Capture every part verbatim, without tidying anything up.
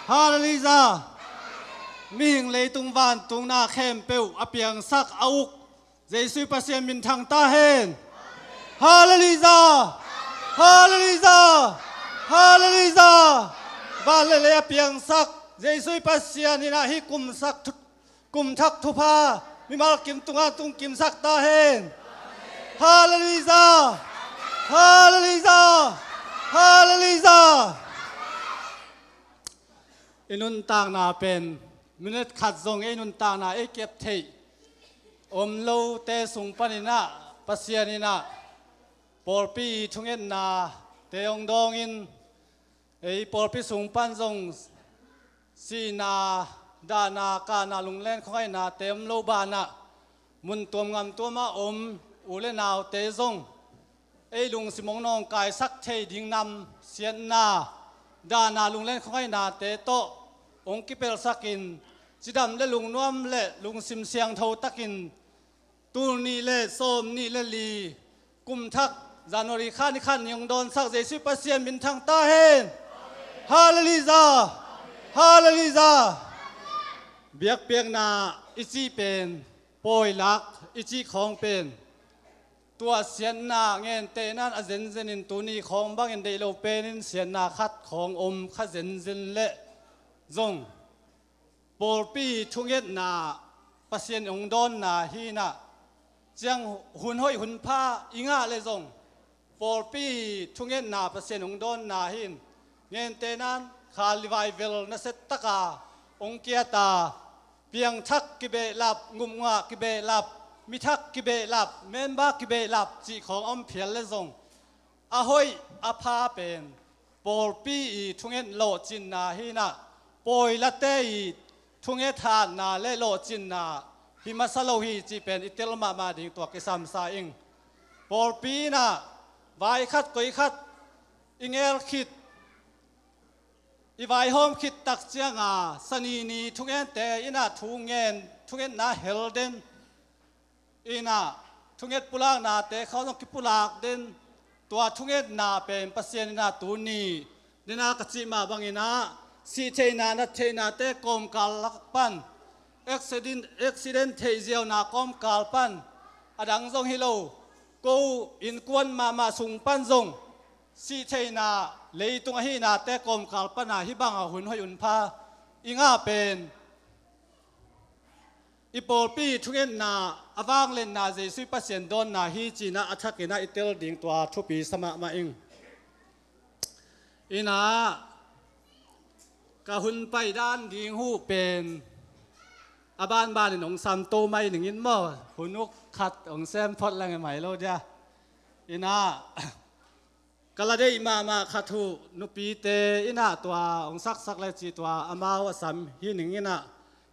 Hallelujah. Mihing leitung vantung na khempeuh a piangsak a uk Jesuh Pasian minthang ta hen. Hallelujah. Hallelujah. Hallelujah. Van le lei a piangsak Jesuh Pasian in ah hih kumsak thu- kumthak thupha mimal kim tungah tungkimsak ta hen. Hallelujah. Hallelujah. Hallelujah. I nuntakna pen minit khat zong ei nuntakna ei kep theih om lote sung panin ah Pasian in ah pawlpi thungetnate hong dawngin, ei pawlpi sung pan zong sihna, dahna, kahna, lunglen khuangaihna te om lo banah mun tuam ngam tuamah om u le naute zong ei lungsim hong nawngkaisak thei ding nam siatna, dahna, lunglen khuangaihnate tawh hong kipelhsakin cidam le lungnuam le lungsim siangtho takin tul nih le sawm nih le li kum thak January kha ni khat ni hong dawnsak Jesuh Pasian minthang ta hen. Hallelujah. Hallelujah. Biakpiakna i cih pen, pawilak i cih khawng pen, tua siatna ngentehna in a zenzenin tuni khawng bangin deih lo penin siatna khat khawng om kha zenzen leh zong pawlpi thungetna Pasian hong dawnna hi in ah, ciang hun hoih hun pha i ngah le zong pawlpi thungetna Pasian hong dawnna hi in, ngentehna in kha livaivel nasia taka hong kiata, piangthak kibehlap, ngupngah kibehlap, mithak kibehlap, member kibehlap cih khawng a om phial le zong a hoih a pha pen pawlpi i thunget lawhcinna hi in ah, pawilate i thunget hatna le lawhcinna hi masa lo hi cih pen i tel mahmah ding tua kisam sa ing. Pawlpi in ah vai khat koi khat i ngel khit, i vaihawm khit tak cianga sanini thungente in ah thungen, thungetna hel den in ah, thunget pulaknate khawng zong kipulak den, tua thungetna pen Pasian in ah tuni ni-a ka cih mah bangin ah sih theihna, nat theihnate kawmkal lak pan, accident, accident theih ziauna kawmkal pan, a dang zong hi lo, ko innkuan mahmah sung pan zong sih theihna, leitung ahihnate kawmkal pana hih banga hun hoih hun pha i ngah pen i pawlpi thungetna, a vangliatna Jesuh Pasian dawnna hi ci-in ah a thakin ah i tel ding tua thupi sa mahmah ing. In ah ka hun pai dan ding huh pen a banbanin hong samto mai ning in maw, hun uk khat hong sem phot leng e mai lo dia. In ah ka la deih mahmah khat uh nupite in ah tua hong saksak le cih tua amau a sam hi ning in ah,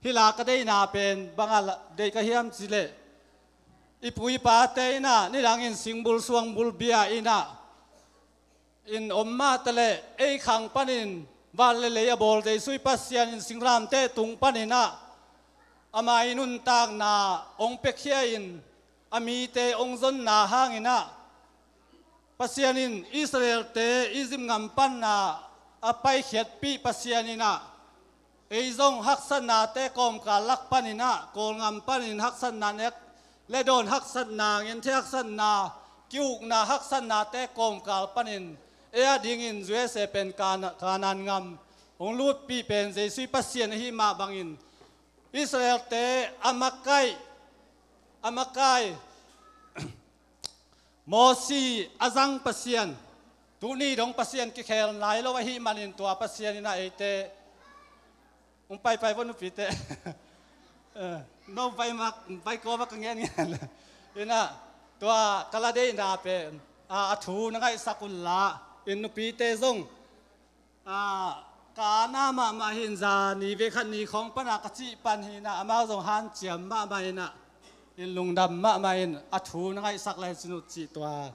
hih la ka deihna pen bang a la deih ka hiam cih leh, i pu i pate in ah nidangin singbul suangbul bia in ah in om mah taleh ei khang panin van le lei a bawl Jesuh Pasian in singlamteh tung panin ah ama i nuntakna hong piakhia in a mite hong zonna hangin ah Pasian in Israel-te Egypt ngam pana a paikhiatpih Pasian in ah ei zong haksatnate kawmkal lak panin ah, Kawlngam panin haksatna nek le dawn haksatna, ngente haksatna, ki-ukna haksatnate kawmkal panin ei a dingin U S A pen Kana-, Kanaan ngam hong lutpih pen Jesuh Pasian ahi mah bangin Israel-te a makaih, a makaih Mosi a zang Pasian, tuni dong Pasian kikhel nai lo ahih manin tua Pasian in ah eite, hong paipai vo nupite. Eh, no pai mak, pai kua mak ka ngen ngen. In ah tua ka la deihna pen, a, a thu na ngaihsak un la, in nupite zong, a, ka ana mahmah hi in, za ni ve khat ni khawng pana ka cih pan hi in ah amau zong hanciam mahmah in ah, in lungdam mahmah in a thu na ngaihsak lai cin uh cih tua.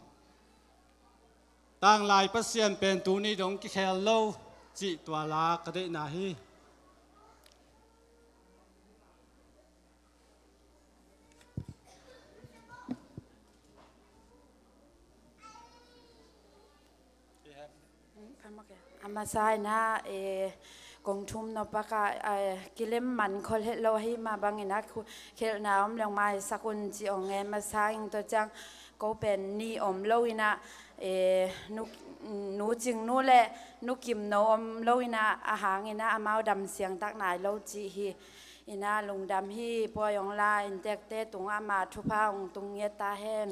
Tanglai Pasian pen tuni dong kikhel lo cih tua la ka deihna hi. A masa in ah, eh, kong thum nop a ka, eh, kilem man khol het lo ahi mah bangin ah, khelhna om leng maisak un ci ong e. Masa ing, tua ciang ko pen ni om lo in ah, eh, nu, nu Cing Nu le nu Kim No om lo in ah, a hang in ah amau dam siang tak nai lo ci hi. In ah lungdam hi, pawi ong la, inntekte tungah ama thupha ong tung ngiat ta hen.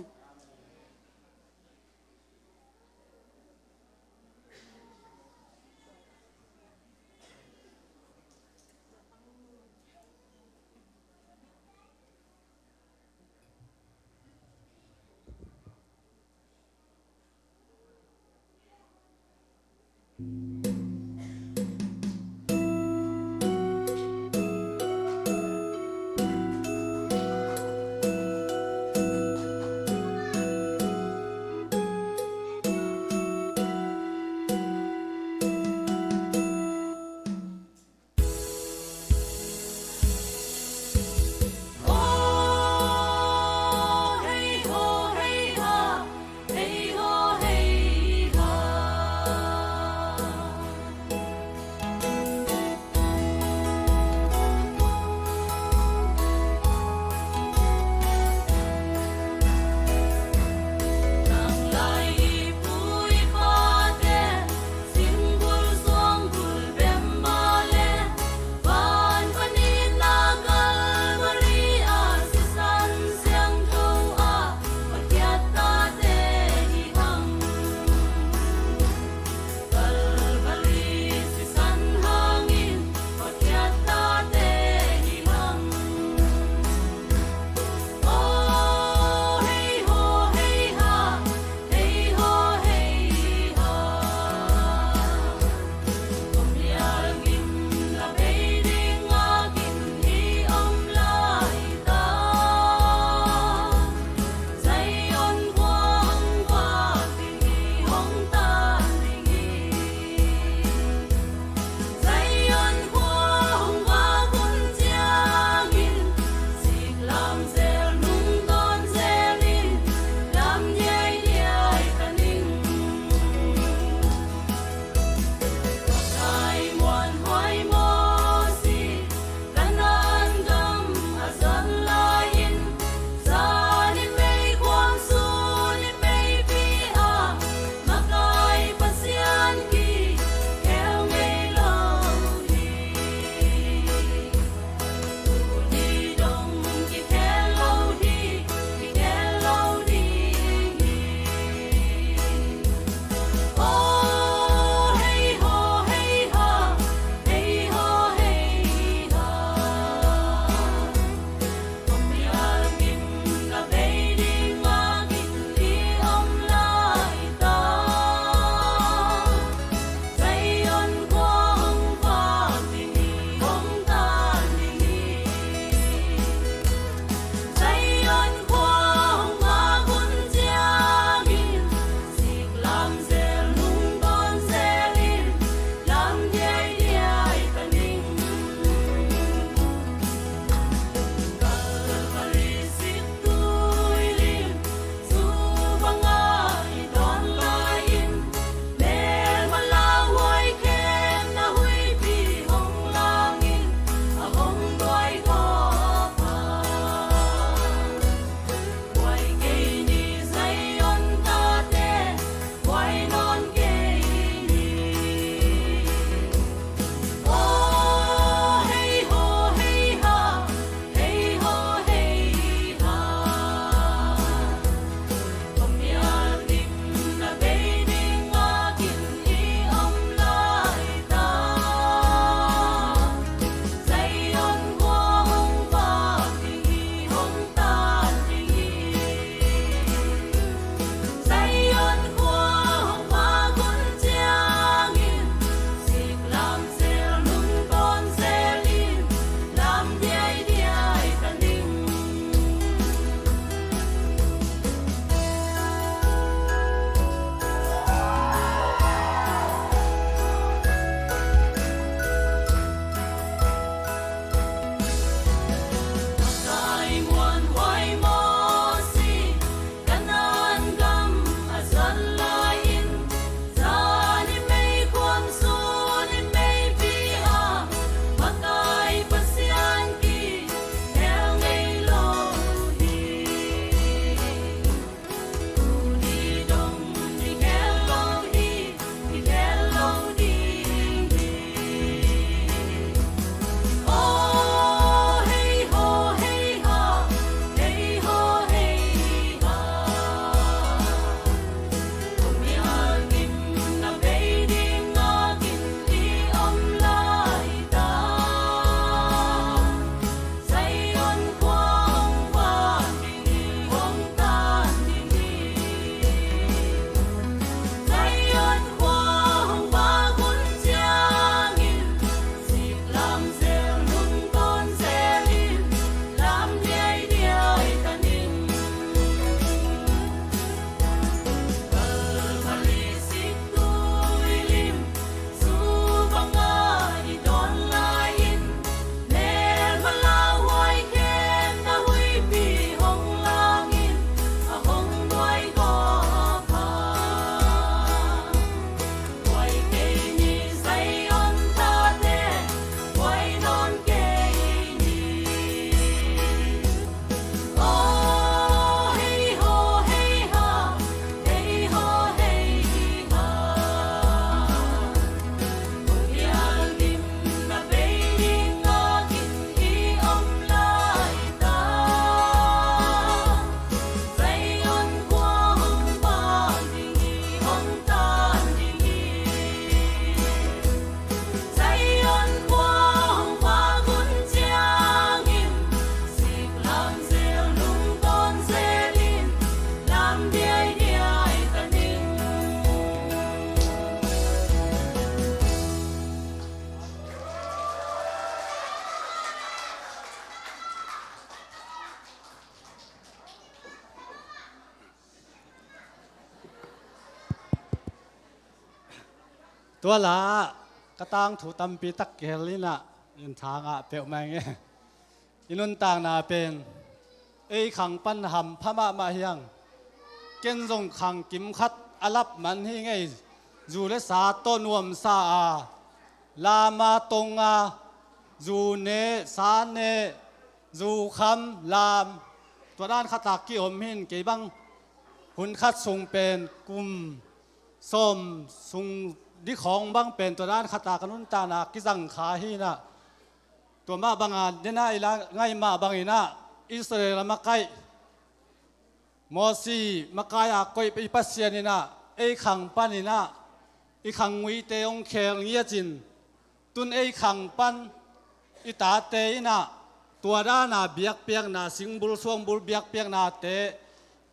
Tua la ka tangthu tampi tak kihel inah in tha ngah peuhmah ing e. I nuntakna pen ei khang pan hampha mahmah hi hang. Ken zong khang kim khat a lap man hi ing e. Zu le sa tawh nuamsa a, lam a tong a, zu ne, sa ne, zu kham, lam, tua dan khat a ki-om hi in. Kei bang hun khat sung pen kum sawm sung ding khawng bang pen tua dan khat a ka nuntakna kizang kha hi inah. Tua mah bang a, den a i la ngaih mah bang inah, Israel a makaih Mosi makai a koih i Pasian inah ei khang pan inah i khang nguite hong khel ngiat in, tun ei khang pan i tate inah tua dan a biakpiakna, singbul suangbul biakpiaknate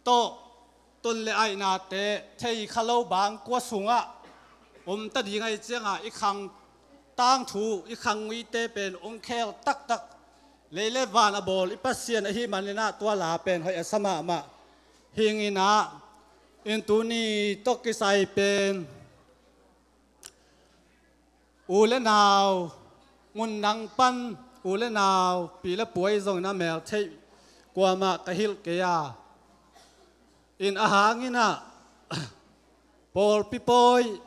tawh, ton le aihnate thei kha lo bang kua sungah om ta ding ahih ciangah, i khang tangthu, i khang nguite pen hong khel taktak, lei le van a bawl i Pasian ahih man inah tua la pen hoih a sa mahmah hi ing inah. In tuni tawh kisai pen u le nau, mun dang pan u le nau, pi le pu ahi zongin a mel theih kuamah ka hilh kei a. In a hang inah pawlpi pawi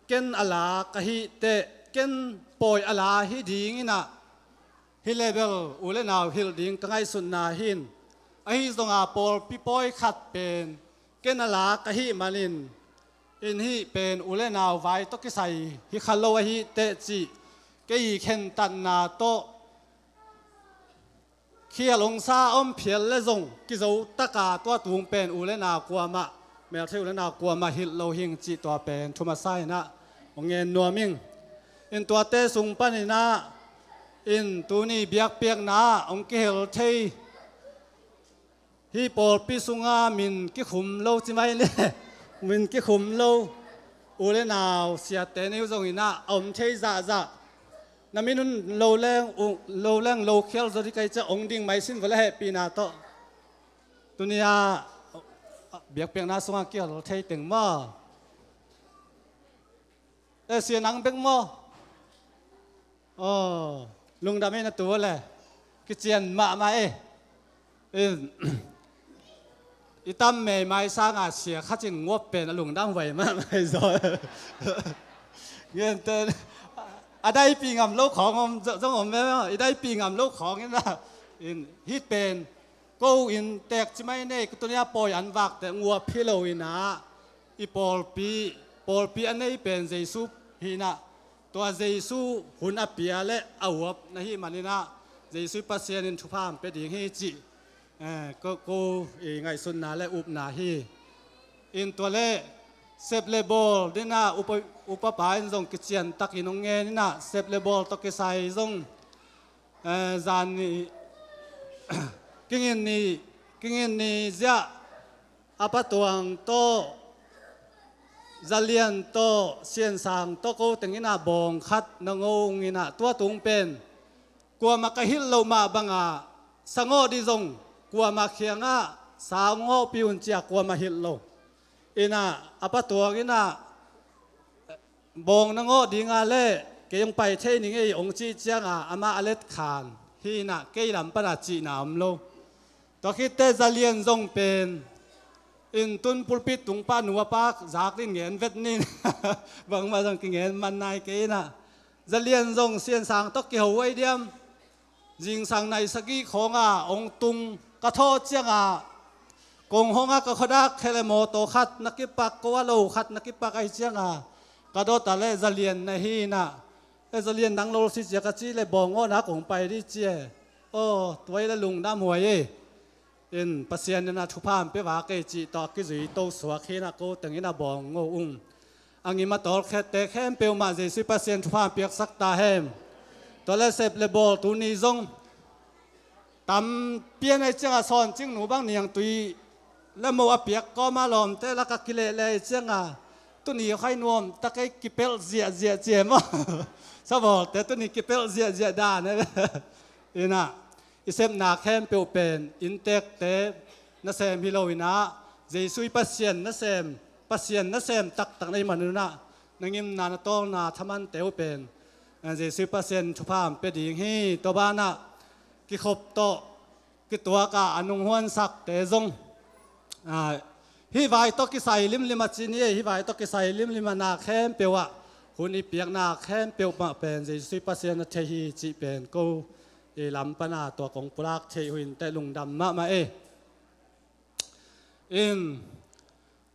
ken a la ka hih teh, ken pawi a la hi ding inah, hi le bel u le nau hilh ding ka ngaihsutna hi in. Ahi zonga pawlpi pawi khat pen ken a la ka hih manin, in hih pen u le nau vai tawh kisai hi kha lo ahih teh cih kei khentatna tawh khial hong sa om phial le zong kizo taka tua tung pen u le nau kuamah, melthei u le nau kuamah hilh lo hi ing cih tua pen thu masa inah hong ngen nuam ing. In tuate sung pan inah, in tuni biakpiakna ah hong kihel thei, hih pawlpi sunga min kikhum lo ci mai le, min kikhum lo u le nau siate nei uh zong inah a om thei zahzah. Na min un lo leng, lo leng lo khial zaw ding ka hih ciah hong ding mai sin vua le hehpihna tawh. Tuni a biakpiakna sunga kihel thei teng maw? E, sia nang bek maw? Aw, lungdam e na tu le. Kician mahmah e. In, i tam meimai sanga sia khat in nguap pen a lungdam huai mahmah hi zaw. Ngente, a daipi ngam lo khawng om, zong om e, i daipi ngam lo khawng inah. In, hih pen ko in tek ci mai nei, ka tuni a pawi an vakte nguap hi lo inah, i pawlpi, pawlpi a nei pen Jesu hi inah, tua Jesu hun a pia le a uap na hih man inah, Jesu Pasian in thupha hong pia ding hi cih, eh, ko, ko i ngaihsutna le upna hi. In tua le sep le bawl ding inah upa, upapa in zong kician takin hong ngen inah, sep le bawl tawh kisai zong, eh, zan ni, kingin ni, kingin ni ziah a patuang tawh, zalian tawh, siansang tawh ko teng inah bawng khat na ngo ung inah, tua tung pen kuamah ka hilh loh mah bangah sa ngawh dih zong kuamah khiangah sa ngawhpih un ci-a kuamah hilh lo. Inah a patuang inah bawng na ngawh dinga le kei hong pai thei ning ei hong cih cianga amah a letkhan hi inah, kei lam pana cihna om lo. Tua khitte zalian zong pen in tun pulpit tung pa nu a pa zak din ngen vet nin. Bangmah zong kingen man nai kei inah, zalian zong siansang tawh kiho ai diam. Zingsang nai sagih khawnga hong tung ka thawh cianga kong hawngah ka khuadak khe le mawtaw khat na kipak, ko a lo khat na kipak ahi cianga ka dawta le zalian na hi inah, e, zalian nang lo si cia ka ci le bawng ngawhna kong pai dih ci e. Aw, tuai le lungdam huai e. In Pasian inah thupha hong pia vak ei cih tawh a kizui to suak hi inah ko teng inah bawng ngo ung. A ngim a tawl khette khempeuh mah Jesu Pasian thupha hong piaksak ta hen. Tua le sep le bawl tuni zong tampi a nei ciangah sawncing nu bang niangtui le mo a piak kawma lawmte lakah kilehleh ciangah tuni khai nuam ta kei, kipelh ziahziah ci e maw? Sabawlte tuni kipelh ziahziah dan e. Inah i sepna khempeuh pen inntekte nasem hi lo inah, Jesu i Pasian nasem, Pasian nasem taktak na hih man inah, na ngimna, na tawlna thamante uh pen, eh, Jesuh Pasian thupha hong pia ding hi. Tua banah kikhop tawh kituak a, a nunghuansakte zong, ah, hih vai tawh kisai limlim a ci ni ei, hih vai tawh kisai limlim a na khempeuh ah hun i piakna khempeuh mah pen Jesuh Pasian a thei hi cih pen ko i lam pana tua kong pulak thei uh hi inteh, lungdam mahmah ei. In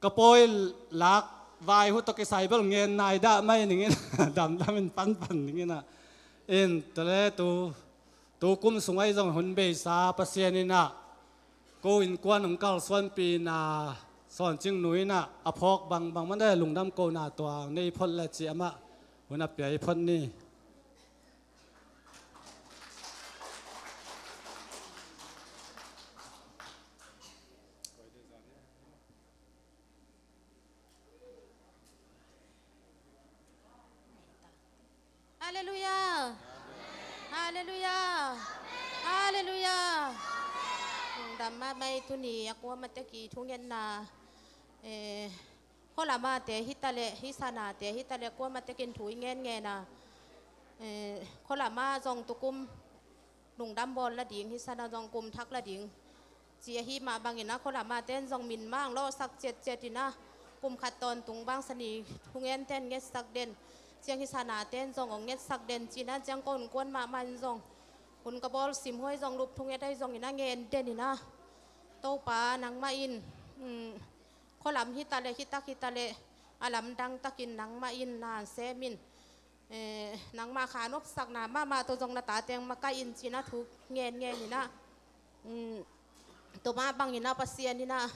ka pawi lak vai uh tawh kisai bel ngen nai dah mai ning in, damdam in panpan ning in ah. In tale tu, tu kum sung ahi zong hun beisa Pasian in ah ko innkuan hong kalsuanpihna, Sawn Cing Nu in ah a phawk bangbang man e, lungdam kohna tua nei phot le ci, amah hun a pia i phot ni. Halleluiah. Halleluiah. Halleluiah. Lungdam mahmah ei. Tuni a kuamah tek i thungetna, eh, khualamate hi taleh, hih sanate hi taleh, kuamah tekin thu i ngenngen a, eh, khualama zong tukum lungdam bawl la ding, hih sana zong kum thak la ding ci ahi mah bangin ah, khualama ten zong min mang lawhsak ciatciat in ah, kum khat tawntung bang sani thungen ten ngetsak den, ciang hih sana ten zong hong ngetsak den ci-in ah, ciang ko innkuan mahmah in zong hun ka bawl simhuai zong, lup thunget ahi zongin ah ngen den in ah, Topa nangmah in, mm, khualam hi taleh, hitak hi taleh, a lamdang takin nangmah in na sem in, eh, nangmah kha nopsakna mahmah tawh zong na tate hong makaih in ci-in ah thu ngenngen in ah, mm, tua mah bangin ah Pasian in ah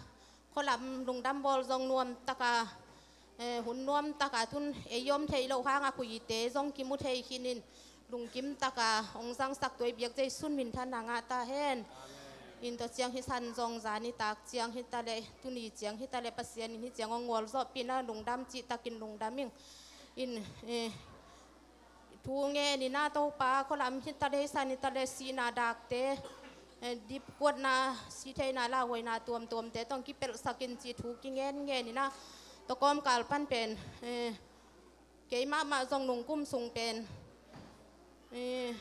khualam lungdam bawl zong nuamtaka, eh, hun nuamtaka tun ei om theih loh hanga kuite zong kimu thei khin in, lungkim taka hong zangsak tua i biak Jesuh min thanna ngah ta hen. In tua ciang hih san zong zani tak ciang hi taleh, tuni ciang hi taleh, Pasian in hih ciang hong gualzawhpih in ah lungdam cih takin lungdam ing. In, eh, thu ngen in ah Topa, khualam hi taleh, hih san hi taleh, sihna dakte, eh, dipkuatna, sihtheihna, lauhuaina tuamtuamte tawh hong kipelhsak in ci thu kingenngen in ah, tua kawmkal pan pen, eh, kei mahmah zong nungkum sung pen, eh,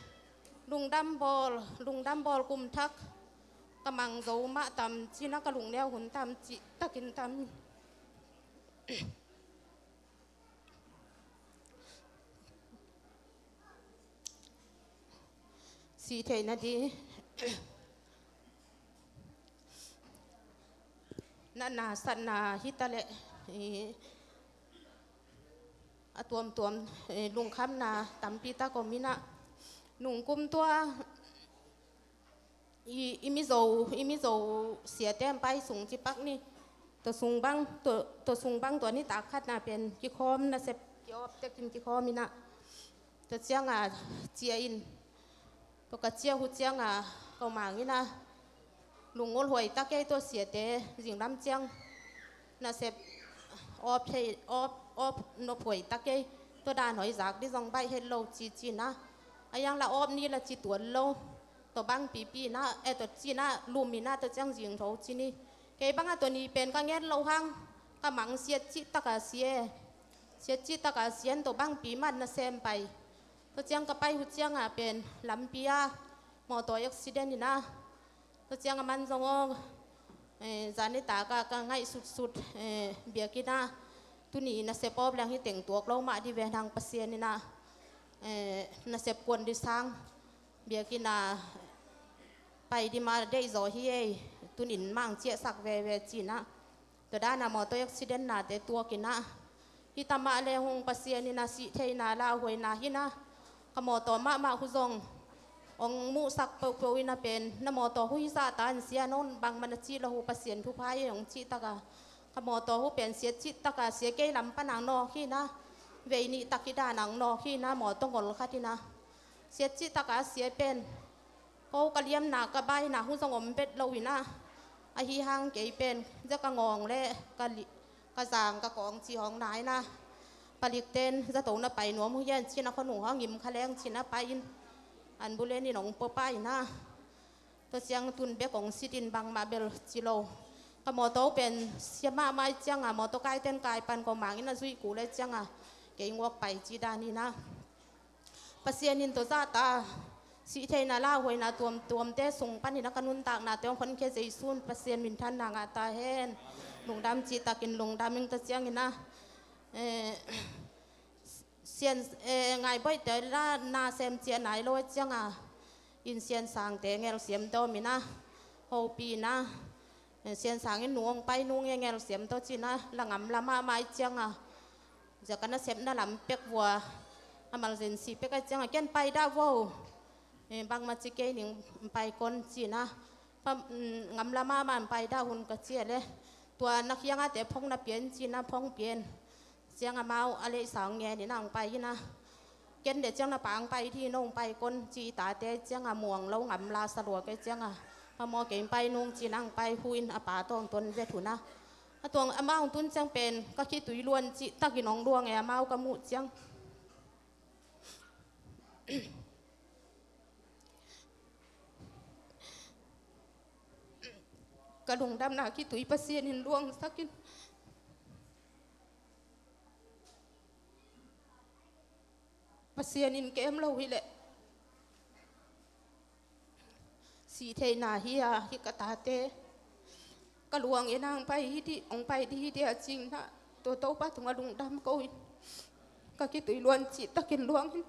lungdam bawl, lungdam bawl kum thak ka mang zo mah tam ci-in ah, ka lungneu hun tam cih takin tam. Sihtheihna di, natna satna hi taleh, i, a tuamtuam, i, lungkhamna tampi tak om in ah, nungkum tua i, i Mizo, i Mizo siate an pai sung ci pak ni. Tua sung bang, tua, tua sung bang tua nitak khatna pen kikhawm nasep, kiawp tekin kikhawm in ah, tua cianga cia in, tua ka cia uh cianga ko mang in ah, lungol huai ta kei, tua siate zinglam ciang nasep awp thei, awp, awp nop huai ta kei, tua dan hoih zak di zong baih het lo ci ci in ah, a yang la awp ni la ci tuan lo. Tua bang pipi in ah, eh, tua ci in ah lum in ah, tua ciang zingtho ci ni. Kei bang ah tua ni pen ka nget loh hang, ka mang siat cih taka sia, siat cih taka sia in tua bang pi mat nasem pai. Tua ciang ka pai uh cianga pen lampi ah mawtaw accident in ah, tua ciang a man zong aw, eh, zan nitak ah ka ngaihsutsut, eh, biakinn ah tuni nasep awp leng hi teng tuak lo mah di ve, nang Pasian in ah, eh, nasep kuan di sang, biakinn ah pai di mah deihzaw hi ei, tuni in mang ciahsak veve ci in ah, tua dana mawtaw accident nate tuak in ah, hih ta mah le hong Pasian in ah sihtheihna lauhuaina hi in ah, ka mawtaw mahmah uh zong hong muhsak pohpoh in ah pen, na mawtaw uh hi zah ta in sia, non bangmah na cih loh uh, Pasian thupha hi hong cih taka, ka mawtaw uh pen siat cih taka sia, kei lam pana nawk hi in ah, vei nih tak hi dana nawk hi in ah, mawtaw ngol khat in ah, siat cih taka sia pen, ko ka liamna ka baina uh zong om bet lo in ah, ahi hang kei pen zia ka ngawng le ka li-, ka zang ka kawng ci hong na in ah, palik ten zato na pai nuam uh hiam ci in ah, khuanu hong im kha leng ci in ah pai in, ambulance in hong pua pai in ah, tua ciang tun bek hong sit in bangmah bel ci lo. Ka mawtaw uh pen sia mahmah ahih cianga, mawtaw kai ten kai pan ko mang in ah zuih kul ahih cianga, kei ngawk pai ci dan hi na. Pasian in tawh zahtak sih theihna lauhuaina tuamtuamte sung panin a ka nuntaknate hong honkhia Jesu in Pasian minthanna ngah ta hen. Lungdam cihtakin lungdam ing. Tua ciangin a, eh, Sian, eh, Ngaihboihte la na sem ciah nai lo a cianga, in Sian Sangte ngelsiam tawh om in a, hopih in a, eh, Sian Sang in nu hong pai nung e ngelsiam tawh ci in a, la ngamla mahmah i cianga, zia ka nasepna lam pek vua, emergency pek a cianga, ken pai dah vo. Eh, bangmah ci kei ning, pai kon ci in a, pa, mm, ngamla mahmah pai dah hun ka ci a le. Tua na khiangahte phong na pia in ci in a phong pia in. Ciang amau a leisa hong ngen in a hong pai in a. Ken le ciang na pa hong pai dih in hong pai kon ci i tate cianga muang lo ngamla sa lua kei cianga. A maw kei hong pai nung ci in a hong pai hu in a pa tawh hong ton vet hun a. A tuang amau hong tun ciang pen ka khitui luan cihtakin hong luang e amau ka muh ciang. Ka lungdamna khitui Pasian in luangsak in. Pasian in kem lo hileh sih theihna hi a, hi ka tate. Ka luang in a hong pai hi dih, hong pai dih hi dih a cing na. Tua Topa tungah lungdam ko in. Ka khitui luan cihtakin luang in.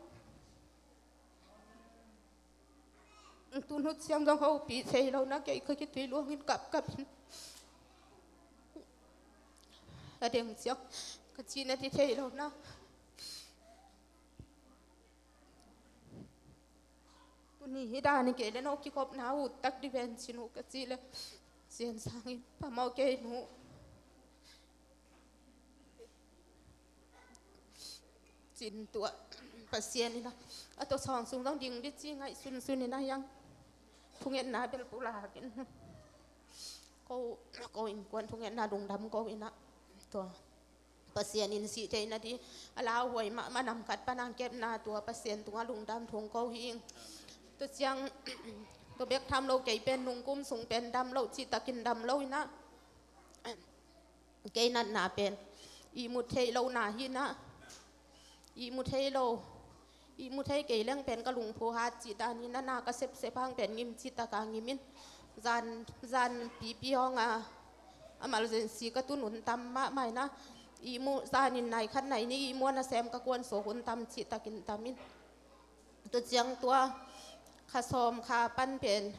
Tun hut siang zong hopih thei lo na kei ka khitui luang in kapkap in. A deng siang ka ci na ti thei lo na. Tuni hi dan hi kei le no kikhopna ut tak di ven ci nu ka ci le Sian Sang in pamawh kei nu. Cin tuah Pasian in a, a tua sawng sung zong ding di ci ngaih sunsun in a hiang. Thungetna bel pulak in. Ko, ko innkuan thungetna lungdam ko in a. Tua Pasian in sih theihna di a lauhuai mahmah nam khat pan a hong kepna tua Pasian tungah lungdam thung ko hi ing. Tua ciang tua bek tham lo kei pen nungkum sung pen dam lo cihtakin dam lo in a. Kei natna pen ihmut theih lohna hi na. Ihmut thei lo. Ihmut thei kei leng pen ka lungphu hat cih dan hi na, na ka sepsep hang pen ngim cih taka ngim in. Zan, zan pipi hong a, emergency ka tun hun tam mahmah hi na. Ihmut zan in nai khat nai ni ihmut a nasem ka kuan suak hun tam cihtakin tam in. Tua ciang tua kha sawm kha pan pen,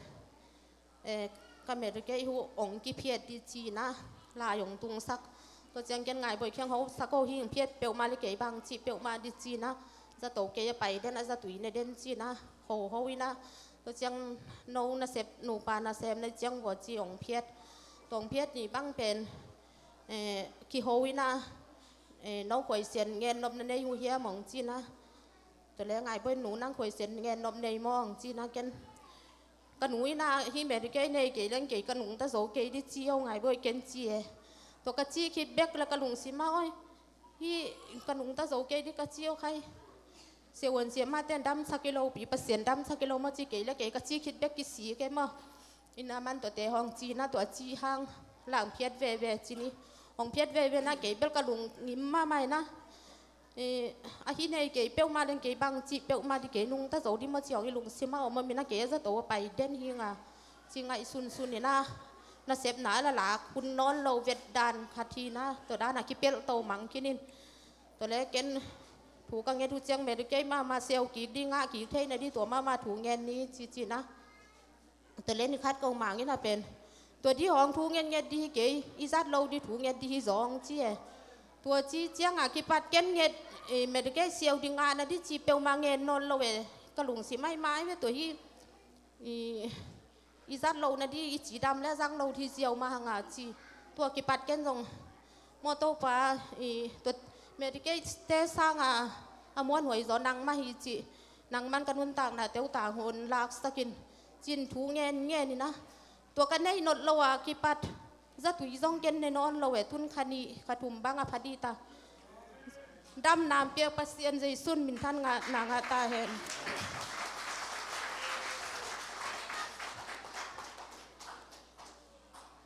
eh, ka Mary Kay hu ong kiphiat di ci na, lai ong tungsak. Tua ciang ken Ngaihboih kheng ho sak ho hi ing, phiat peuhmah le kei bang cih peuhmah di ci na, zato kei a pai den a zatui ne den ci na, ho ho i na. Tua ciang no nasep nupa nasem na ciang vua ci ong phiat. Tua ong phiat ni bang pen, eh, kiho i na, eh, no khuaisian ngen nop na nei uh hiam ong ci na. Tua le Ngaihboih nu nang khuaisian ngen nop nei maw ong ci na ken. Ka nu in a hi Mary Kay nei kei leng kei ka nungta zo kei di ci o Ngaihboih ken ci e. Tua ka ci khit bek le ka lungsim ah oi. Hi ka nungta zo kei di ka ci o khai. Siavuan siamahte damsak i lo pi Pasian damsak i lo maw ci kei le kei ka ci khit bek kisi kei maw. Ina man tuate hong ci na tua ci hang lang phiat veve ci ni. Hong phiat veve na kei bel ka lungngim mahmah i na. Eh, ahi nei kei peuhmah leng kei bang cih peuhmah di kei nungta zo di maw ci hong i lungsim ah om a min a kei a zato a pai den hi nga. Ci ngaih sunsun i na. Nasepna a la lak hun nawn lo vet dan khat hi na. Tua dan a kipelh to mang kinin. Tua le ken thu ka nget uh ciang Mary Kay mahmah siau kik di ngah kik theihna di tua mahmah thu ngen ni ci ci na. Tua le ni khat ko mang in a pen tua di hong thu ngetnget di hi kei, i zat lo di thu nget di hi zong ci e. Tua ci ciang a kipat ken nget, eh, Mary Kay siau di ngahna di ci peuhmah ngen nawn lo e. Ka lungsim ah i mai ve tua hi, i, i zat lohna di i cidam le a zang lo di ziau mah hang a ci. Tua kipat ken zong maw Topa, i, tua Mary Kay te sang a, a muanhuai zaw nangmah hi ci. Nangman ka nuntakna teuh tang hun laksak in cin thu ngen ngen i na. Tua ka nei not lo a kipat zatui zong ken ne nawn lo e, tun kha nih kha thum bang a pha dih ta. Damna hong piak Pasian Jesu in minthanna ngah ta hen.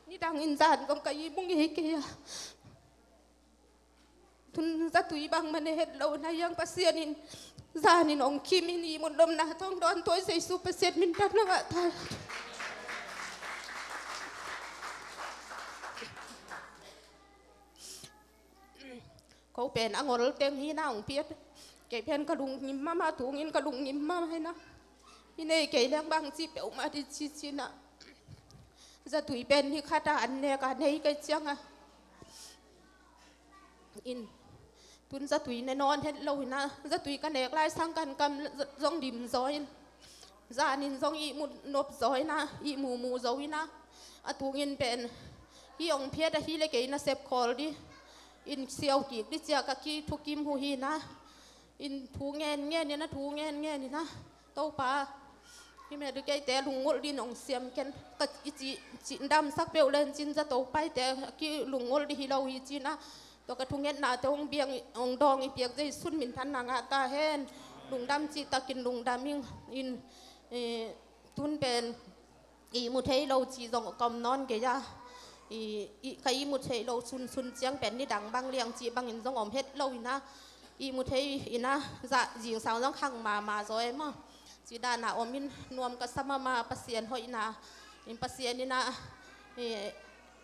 Nidang in zan kong ka ihmu ngei kei a. Tun zatui bangmah na het lo na hiang Pasian in zanin hong kim in ihmut lomna tawng dawn tuai Jesu Pasian minthanna ngah ta. Ko pen a ngol teng hi na hong piat. Kei pen ka lungngim mahmah, tungin ka lungngim mahmah hi na. Hi nei kei leng bang ci peuhmah di ci ci na. Zatui pen hi khat a an nek a nei kei ciang a. In tun zatui ne nawn het lo hi na. Zatui ka nek lai sang kan kam zong dim zaw in. Zanin zong ihmut nop zaw hi na, ihmu mu zaw hi na. A tungin pen hi hong phiat ahi le kei nasep khawl di. In siau kik di cia ka kithukim hu hi na. In thu ngen ngen hi na, thu ngen ngen hi na. Topa, hi medical te lungngolh din hong siam ken. Ka i ci, ci damsak peuh len cin zato paite a kilungngolh di hi lo hi ci na. Tua ka thungetnate hong biang, hong dawng i piak Jesu minthanna ngah ta hen. Lungdam cih takin lungdam ing. In, eh, tun pen ihmu thei lo cih zong ka om nawn kei a. I, i, ka ihmu thei lo sunsun ciang pen nidang bang liang cih bangin zong om het lo hi na. Ihmu thei hi na, za zingsang zong khang mahmah zaw e maw. Ci dana om in nuam ka sa mahmah Pasian hoihna. In Pasian in a, eh,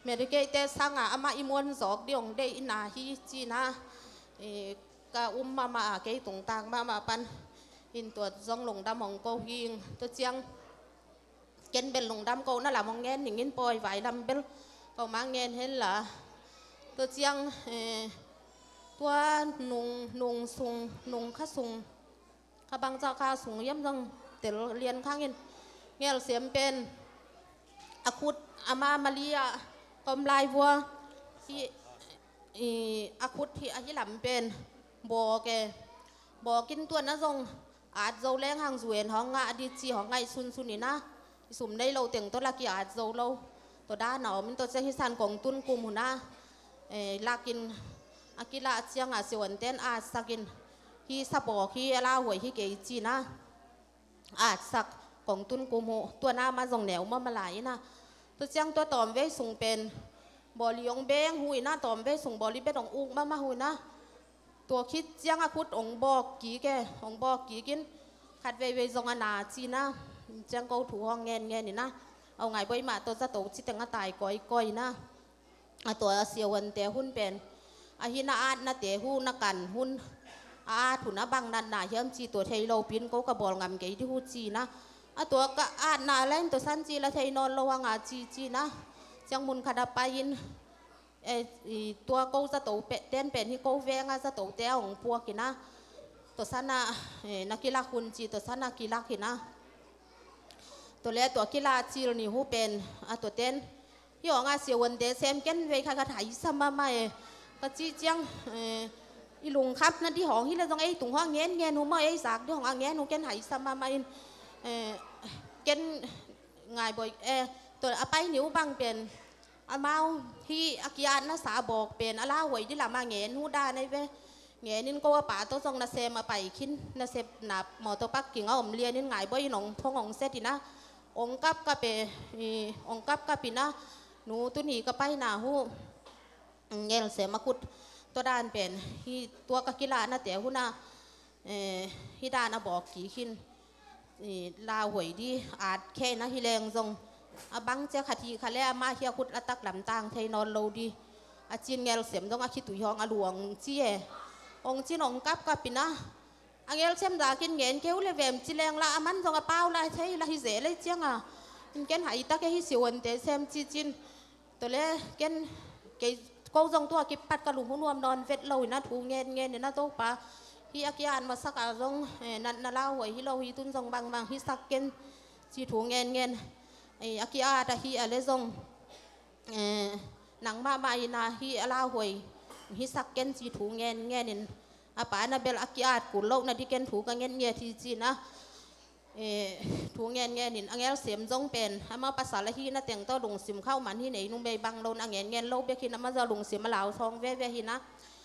medical te sanga amah i muan zawk di hong deih hi na hi ci na. Eh, ka um mahmah a kei tungtak mahmah pan. In tua zong lungdam hong ko hing. Tua ciang ken bel lungdam kohna lam hong ngen ning in pawi vai lam bel. Ko mah ngen hen la. Tua ciang, eh, tua nung, nung sung, nung kha sung. Kha bangzah kha sung hiam zong tel lian khang in. Ngelsiam pen. A khut, ama mali a, kom lai vua. Hi, i, a khut hi, a hi lam pen. Bawk e. Bawk in tua na zong. At zo leng hang zuen hong ngah di ci hong ngaih sunsun hi na. I sum nei lo teng tawh la ki at zo lo. Tua dana om in tua ciang hi san kong tun kum hu na. Eh, lakin a kilah cianga siavuanten at sakin. Hi sa bawk hi a lauhuai hi kei ci na. At sak kong tun kum hu. Tua na ma zong neu ma ma lai hi na. Tua ciang tua tawm vei sung pen. Bawli hong beng hu hi na tawm vei sung bawli bet hong uk ma ma hu hi na. Tua khit ciang a khut hong bawk kik e, hong bawk kik in khat veivei zong a na ci na, ciang ko thu hong ngen ngen hi na, au ngai bawi mah tawh zato ci teng a tai kawikawi hi na. A tua a siavuante hun pen, a hi na atnate hu na kan hun, a at hun a bang natna hiam ci tua thei lo pin ko ka bawl ngam kei di hu ci na. A tua ka atna leng tua san ci la thei nawn lo hang a ci ci na. Ciang mun khat a pai in, Eh, i, tua ko zato pe, ten pen hi ko venga zato te a hong puak hi na. Tua sana, eh, na kilak hun ci, tua sana kilak hi na. Tua le tua kila cil ni hu pen, a tua ten. Hi hong a siavuante sem ken vei kha khat hai sa mama e. Ka ci ciang, eh, i lungkhap na di hong hi le zong ei tung hong ngen ngen hu ma ei zak di hong a ngen hu ken hai sa mama in, eh, ken ngai bawi, eh, tua a pai ni hu bang pen. Amau hi a kiatna sa bawk pen a lauhuai di lam a ngen hu dan ei ve. Ngen in ko a pa tawh zong nasem a pai khin nasep na mawtaw pak king a om lian in ngai bawi in hong phong hong set hi na. Hong kapkap e, i, hong kapkap hi na. Nu tun hi ka pai na hu. Ngelsem a khut tua dan pen hi tua ka kilahnate hu na. Eh, hi dan a bawk kik hin, eh, lauhuai di, at khe na hi leng zong. A bang cia khat hi kha le amah hi a khut a taklam tang thei nawn lo di. A cin ngelsem zong a khitui hong a luang ci e. Hong cin hong kapkap hi na. A ngelsem zakin ngen keu le vem ci leng la a man zong a pau lai thei la hi ze lei ciang a. In ken hai tak e hi siavuante sem ci cin. Tua le ken kei ko zong tua kipat ka lung hu nuam nawn vet lo hi na thu ngen ngen hi na Topa. Hi a kiat masak a zong, eh, na, na lauhuai hi lo hi tun zong bangmang hi sak ken ci thu ngen ngen. Eh, a kiat a hi a le zong, eh, nang mahmah hi na hi a lauhuai hi sak ken ci thu ngen ngen in. A pa na bel a kiat kul lo na di ken thu ka ngen ngiat hi ci na. Eh, thu ngen ngen in a ngelsem zong pen ama pasal a hihna teng tawh lungsim khauh man hi nei numei bang lo in a ngen ngen lo bek hin ama zah lungsim a lau sawng veve hi na.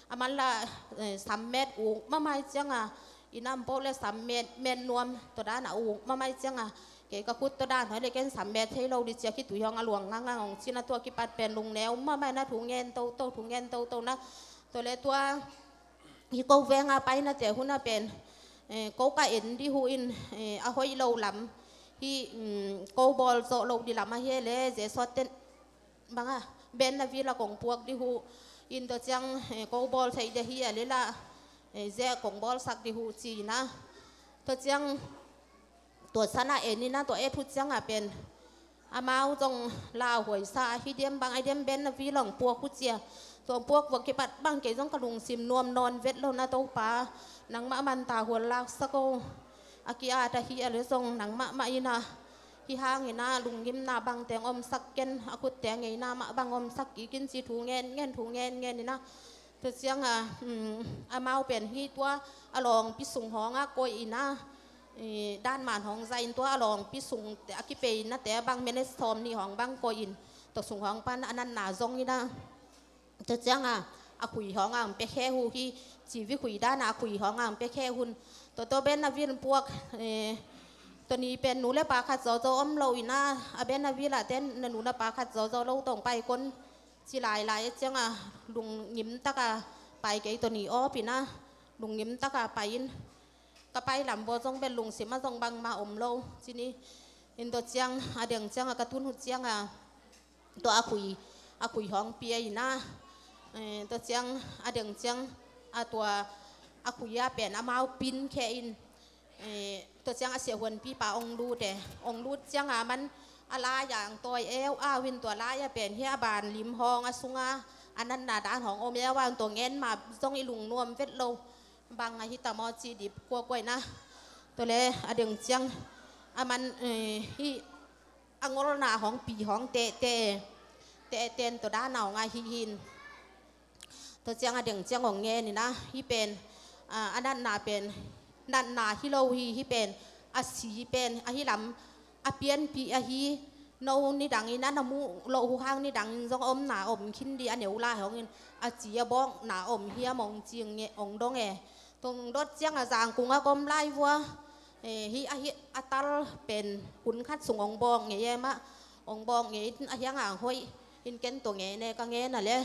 A man la, eh, sammet uk mamai ciang a i nam poh le sammet, met nuam tua dan a uk mamai ciang a kei ka khut tua dan hoi le ken sammet thei lo di cia khitui hong a luang ngang ngang hong ci na tua kipat pen lungneu mamai na thu ngen toto, thu ngen toto na. Tua le tua hi ko venga painate huna pen, eh, ko ka en di hu in, eh, a hoih lo lam hi, um, ko bawl zawh lo di lam ahi le, ze sawt ten banga ben na vila kong puak di hu in, tua ciang, eh, ko bawl thei di hi a lela, eh, ze kong bawlsak di hu ci ina. Tua ciang tua sana en ina, tua et hu cianga pen amau zong lauhuai sa ahi diam bang, ai diam ben na vi long puak hu cia. Tua puak vua kipat bang kei zong ka lungsim nuam nawn vet lo na Topa, nangmah manta hual laksak o. A ki-at ahi a le zong nangmah mah ina, hi hang ina lunggimna bang teng omsak ken, a khutte ngeina mah bang omsak kikin ci thu ngen ngen, thu ngen ngen ina. Tua cianga, um, amau pen hi tua a lawngpi sung hawnga koih ina, i, dan man hawng zain tua a lawngpi sung a kipeina te bang minute sawm nih hawng bang koih in, tua sung hawng pan a natna zong ina. Tua cianga a khui hawnga ang pekhe hu hi, ci vi khui dana a khui hawnga ang pekhe hun. Tua tua ben na vin puak, eh, tua ni pen nu le pa khat zawzaw om lo ina, a ben na vila ten na nu na pa khat zawzaw lo tong pai kon ci lailai a cianga lungngim taka pai kei, tua ni awpina lungngim taka pai in, ka pai lam baw zong bel lungsim a zong bangma om lo ci ni. In tua ciang a deng cianga ka tun hu cianga tua a khui, a khui hawng pia ina, eh, tua ciang a deng ciang a tua a khui a pen amau pin khe in, eh, tua ciang a siahuanpipa ong lut e, ong lut cianga man a lai-a ang tawi eu au in, tua lai-a pen hi a ban lim hawng a sunga a natna dan hawng om eu au in, tua ngen ma zong i lungnuam vet lo. Bang ahi tamaw ci dip kuakuai na. Tua le a deng ciang a man, eh, hi a ngolna hawng pi hawng teh teh, teh ten tua dana hawng ahi hin. Tua ciang a deng ciang hong ngen ina, hi pen, a, a natna pen natna hi lo hi, hi pen a si pen ahi lam a pianpih ahi, no nidangin a na muh loh hu hang nidangin zong omna om khin di, a neu lai hongin a ci a bawkna om hiam hong ci hong dong e. Tung dot cianga zangkung a kom lai vua, eh, hi ahi a tal pen hun khat sung hong bawk ngei e mah, hong bawk ngei in a hiang ang hoih in ken tua ngei ne ka ngen a le.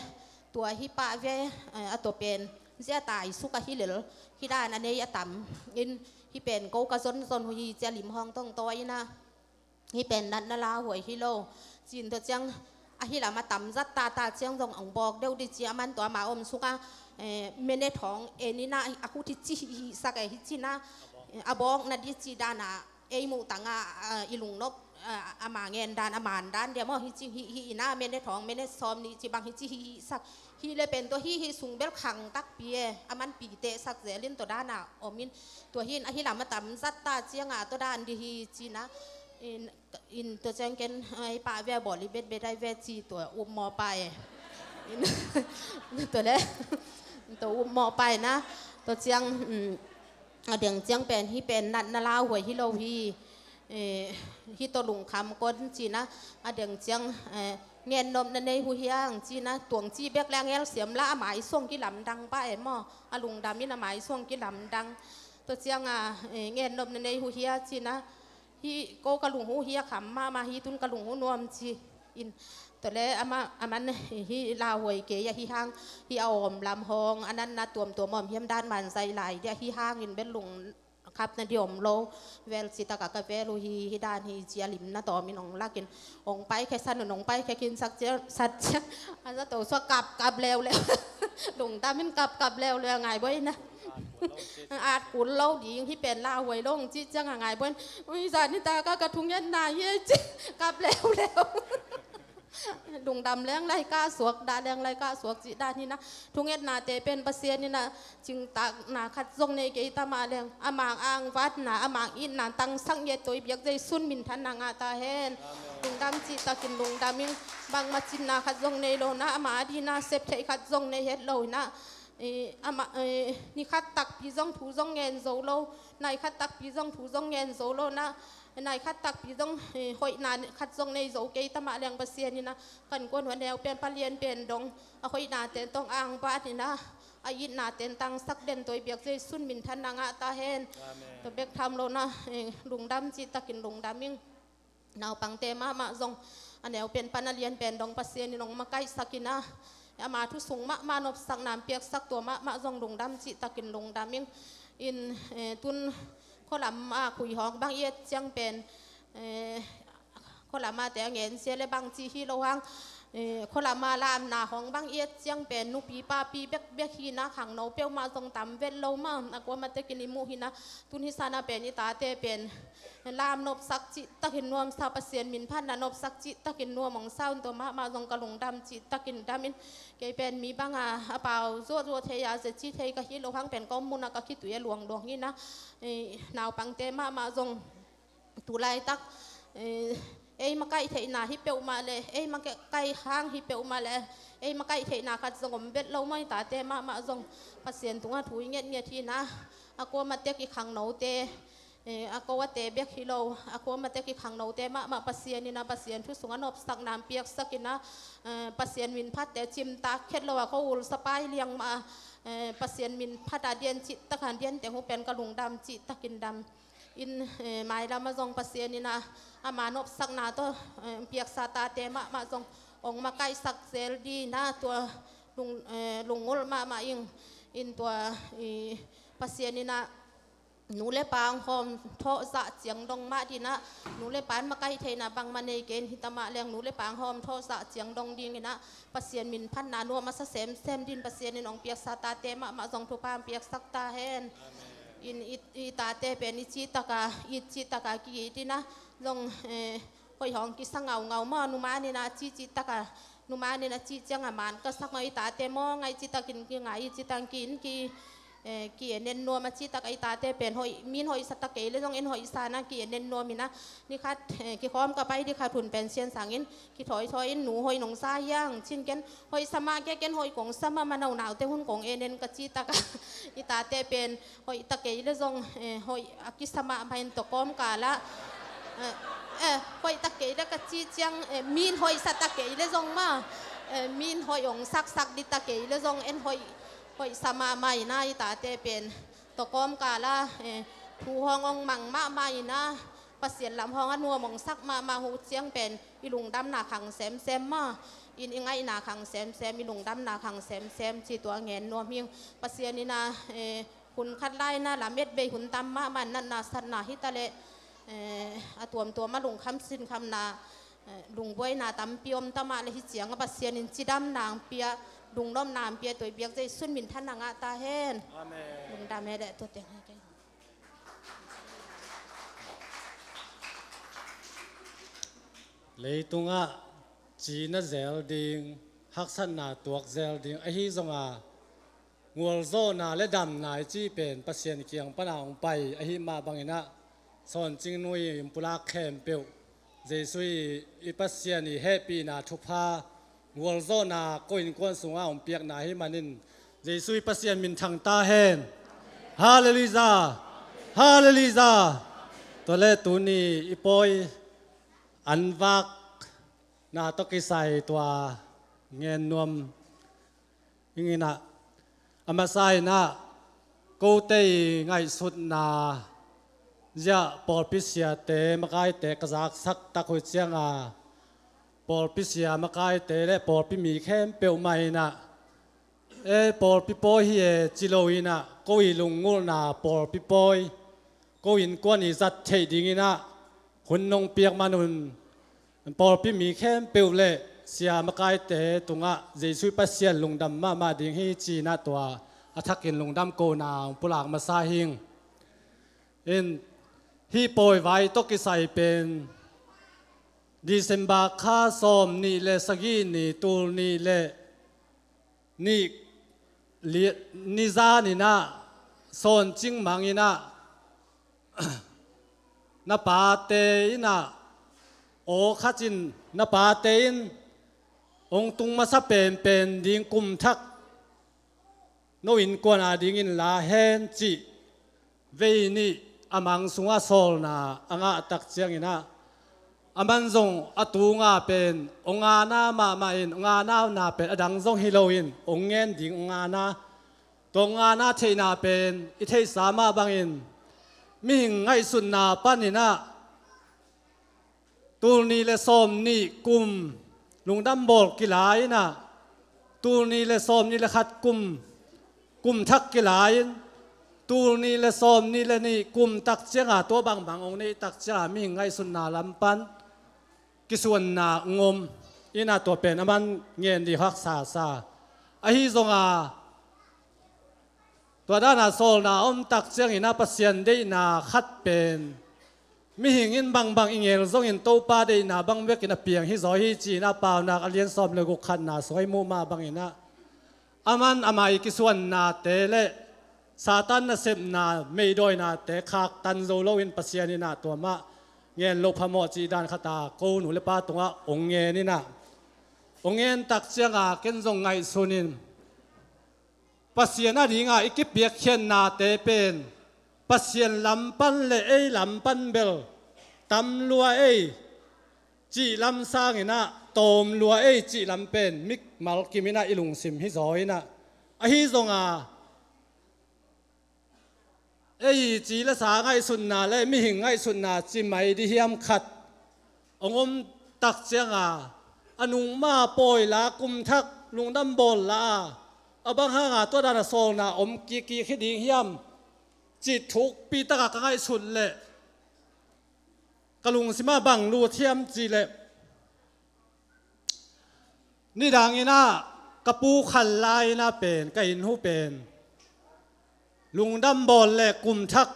Tua hi pah ve, eh, a tua pen zia tai suk ahi lel, hi dan a nei a tam in, hi pen ko ka zonzon hu hi cia lim hawng tong tawi ina. Hi pen natna lauhuai hi lo. Cin tua ciang ahi lam a tam zat tata ciang zong ang bawk deuh di ci a man tua ma om sunga, eh, minute hawng en ina a khut hi ci hi, hi sak e hi cina, eh, a bawk na di ci dana ei muh tanga, ah, i lungnop, ah, ama ngen dan, a man dan dia maw, hi ci hi, hi ina minute hawng minute sawm nih ci bang hi ci hi, hi sak. Hi le pen tua hi, hi sung bel khang takpi e, a man pi teh sak zelin tua dana om in, tua hin ahi lam a tam zat ta cianga tua dan di hi cina. In, in tua ciang ken, ai, pah ve a bawl i betbet ai ve ci tua upmawh pa e. In, tua le, tua upmawh pa e na. Tua ciang, um, a deng ciang pen hi pen natna lauhuai hi lo hi. Eh, hi tua lungkham kon cina, a deng ciang, eh, ngennopna nei hu hiang cina, tuang ci bek le a ngelsiam la a mai suang kilamdang pa e maw. A lungdam in a mai suang kilamdang. Tua cianga, eh, ngennopna nei hu hia cina, hi ko ka lunghu hi a kham mahmah hi tun ka lunghu nuam ci in. Tua le ama, aman hi lauhuai kei a hi hang, hi a om lam hawng a natna tuamtuam om hiam dan man zai lai dia hi hangin bel lungkhapna di om lo. Vel ci taka ka vel uh hi, hi dan hi ci a limna tawmin ong lakin ong pai khe san un ong pai khe kin sak cia, sat cia. A za to suak kap kap leuleu. Lungdamin kap kap leuleu a ngai buai na. At kul lo ding hi pen lauhuai lo ong ci ciang a ngai buai. Ui, zani taka ka thungetna hi ci kap leuleu. Lungdam leng lai ka suak, dah leng lai ka suak ci dan hi na. Thungetnate pen Pasian in a cingtakna khat zong nei kei ta mah leng, a mang angvatna, a mang itna tangsak ngiat tua i biak Zeisu min thanna ngah ta hen. Lungdam cihtakin lungdam ing. Bangmah cinna khat zong nei lo na, ama a dina sep theih khat zong nei het lo hi na. Eh, ama, eh, ni khat takpi zong thu zong ngen zo lo, nai khat takpi zong thu zong ngen zo lo na, nai khat takpi zong, eh, hoihna khat zong nei zo kei ta mah leng Pasian in a kan kuan hua neu pen palian pen dong, a hoihna ten tong angbat in a, a itna ten tangsak den tua i biak Zeisu min thanna ngah ta hen. Amen. Tua bek tham lo na, eh, lungdam cihtakin lungdam ing. Naupangte mahmah zong a neu pen pan a lian pen dong Pasian in ong makaihsak in a, Ama thu sung mahmah nopsakna piaksak tua mahmah zong lungdam cihtakin lungdam ing. In, eh, tun khualam a khuihawng bang i et ciang pen, eh, khualam a te a ngen sia le bang ci hi lo hang, eh, khualam a lamna hawng bang i et ciang pen nupi papi bekbek hi na, khangno peuhmah zong tam vet lo mah, a kuamah tekin i muh hi na. Tun hi sana pen i tate pen lam nopsak cihtakin nuamsa, Pasian min phatna nopsak cihtakin nuam hong sa un, tua mahmah zong ka lungdam cihtakin dam in. Kei pen mi banga a pau zuahzuah thei a, zia ci thei ka hi lo hang pen ka om muna ka khitui a luangluang hi na. Eh, naupangte mahmah zong tu laitak, eh, ei makaih theihna hi peuhmah le, ei makaih hang hi peuhmah le, ei makaih theihna khat zong om vet lo mah, i tate mahmah zong Pasian tungah thu i ngetnget hi na. A kuamah tek i khangnote, eh, a ko a te bek hi lo, a kuamah tek i khangnote mahmah Pasian in a, Pasian thu sungah nopsakna piaksak in a, eh, Pasian min phatte cimtak khet lo a ko ulsa pai liang mah a, eh, Pasian min phat a dian cihtak a dian teng uh pen ka lungdam cihtakin dam. In, eh, mailam a zong Pasian in a, ama nopsakna tawh, eh, piaksa tate mahmah zong hong makaihsak zel ding a, tua lung, eh, lungngulh mahmah ing. In tua, i, Pasian in a, nu le pa hong hawm thawh zah ciang dong mah ding a, nu le pa in makaih theihna bangmah nei kei in, hi ta mah leng nu le pa hong hawm thawh zah ciang dong ding in a, Pasian min phatna nuam a sa semsem ding Pasian in hong piaksa tate mahmah zong thupha hong piaksak ta hen. Amen. In i, i tate pen i cihtak a, i cihtak a ki-it in a, zong, eh, hoih hawng kisa ngaungau maw, numan in a ci cihtak a, numan in a cih ciang a man ka sak maw, i tate maw, ngai cihtakin ki ngai, i cihtak ki-in ki, eh, ki-en en nuam a cihtak a, i tate pen hoih, min hoih sa ta kei le zong en hoih sa na ki-en en nuam in a, ni khat, eh, kikhawm ka pai ding khat hun pen Sian Sang in kithawithawi in, nu hoih nong sa hiang ci-in ken, hoih sa mah kei, ken hoih kong sa mah, manaw naute hun kong en en ka cihtak a, i tate pen hoih ta kei le zong, eh, hoih a kisa mahmah in tua kawmkal ah, eh, eh, hoih ta kei le ka cih ciang, eh, min hoih sa ta kei le zong mah, eh, min hoih hong saksak ding ta kei le zong en hoih, hoih sa mahmah in a, i tate pen tua kawmkal ah, eh, thu hawng hong mang mahmah in a, Pasian lam hawng a nuam hong sak mahmah uh ciang pen i lungdamna khang semsem mah, in i ngaihna khang semsem, i lungdamna khang semsem ci tua ngen nuam hi ing. Pasian in a, eh, hun khat lai in a lamet bei hun tam mahmah, natna satna hi ta leh, eh, a tuamtuam a lungkham sinkhamna, eh, lungbuaina tampi om ta mah leh, hi ciang a Pasian in cidamna hong pia, lungnopna hong pia, tua i biak Jesu min thanna ngah ta hen. Amen. Lungdam e leh tua teng hi kei. Leitungah cina zel ding, haksatna tuak zel ding ahi zong a, gualzawhna le damna i cih pen Pasian kiang pan a hong pai ahih mah bangin a, Sawncing Nu i pulak khempeuh Jesu i, i Pasian i hehpihna thupha, gualzawhna ko innkuan sungah hong piakna ahih manin Jesu i Pasian min thang ta hen. Halleluijah. Halleluijah. Tua leh tuni i pawi an vakna tawh kisai tua ngen nuam ing in a, a masa in a, kote i ngaihsutna ziah pawlpi siate makaite ka zaksak tak uh ciang a, pawlpi sia makaite le pawlpi mi khempeuh mah in a, e, pawlpi pawi hi e ci lo in a, ko i lungnguhna pawlpi pawi, ko innkuan i zat theih ding in a, hun nong piak man un, pawlpi mi khempeuh le sia makaite tungah Jesu i Pasian lungdam mahmah ding hi ci in a, tua a thakin lungdam kohna hong pulak masa hi ing. In, hih pawivai tawh kisai pen December kha sawm nih le sagih ni, tul nih le nih li-, ni zan in a, Sawncing Mang in a, na pate in a, aw khat in na pate in hong tung masa penpen ding kum thak no innkuan a dingin la hen cih vei nih a mang sungah sawlna a ngah tak ciangin a, a man zong a tunga pen hong ngana mahmah in, hong nganana pen a dang zong hi loin hong ngen ding hong ngana. Tua hong ngana theihna pen i theihsa mah bangin mihing ngaihsutna panin a, tul nih le sawm nih kum lungdam bawl kila in a, Tul nih le sawm nih le khat kum, kum thak kila-in, tul nih le sawm nih le nih kum tak cianga tua bangbang hong neih tak cianga mihing ngaihsutna lam pan kisuanna hong om inah tua pen a man ngen dih haksa sa. Ahi zonga tua dana sawlna om tak cianginah Pasian deihna khat pen mihing in bangbang i ngel zongin Topa deihna bang vekin a piang hi zaw hi ci-inah Paunak a lian sawm le guk khatna sung i muh mah banginah a man amah i kisuannate le Satan nasepna meidawinate khaktan zo loin Pasian inah tua mah ngen loh phamawh cih dan khata ko nu le pa tungah hong ngen inah hong ngen tak cianga ken zong ngaihsun in Pasian a dinga i kipiakkhiatnate pen Pasian lam pan le ei lam pan bel tam lua ei cih lam sanginah tawm lua ei cih lam pen mikmal kiminah i lungsim hi zaw inah ahi zonga ei ci le sa ngaihsutna le mihing ngaihsutna ci mai di hiam khat hong om tak cianga a nungma pawi la kum thak lungdam bawl la a a bang hanga tua dana sawlna om kikkik hi ding hiam cih thukpi taka ka ngaihsut leh ka lungsimah bang lut hiam cih leh nidanginah ka pu khal lai-inah pen ka inn hu pen lungdam bawl le kum thak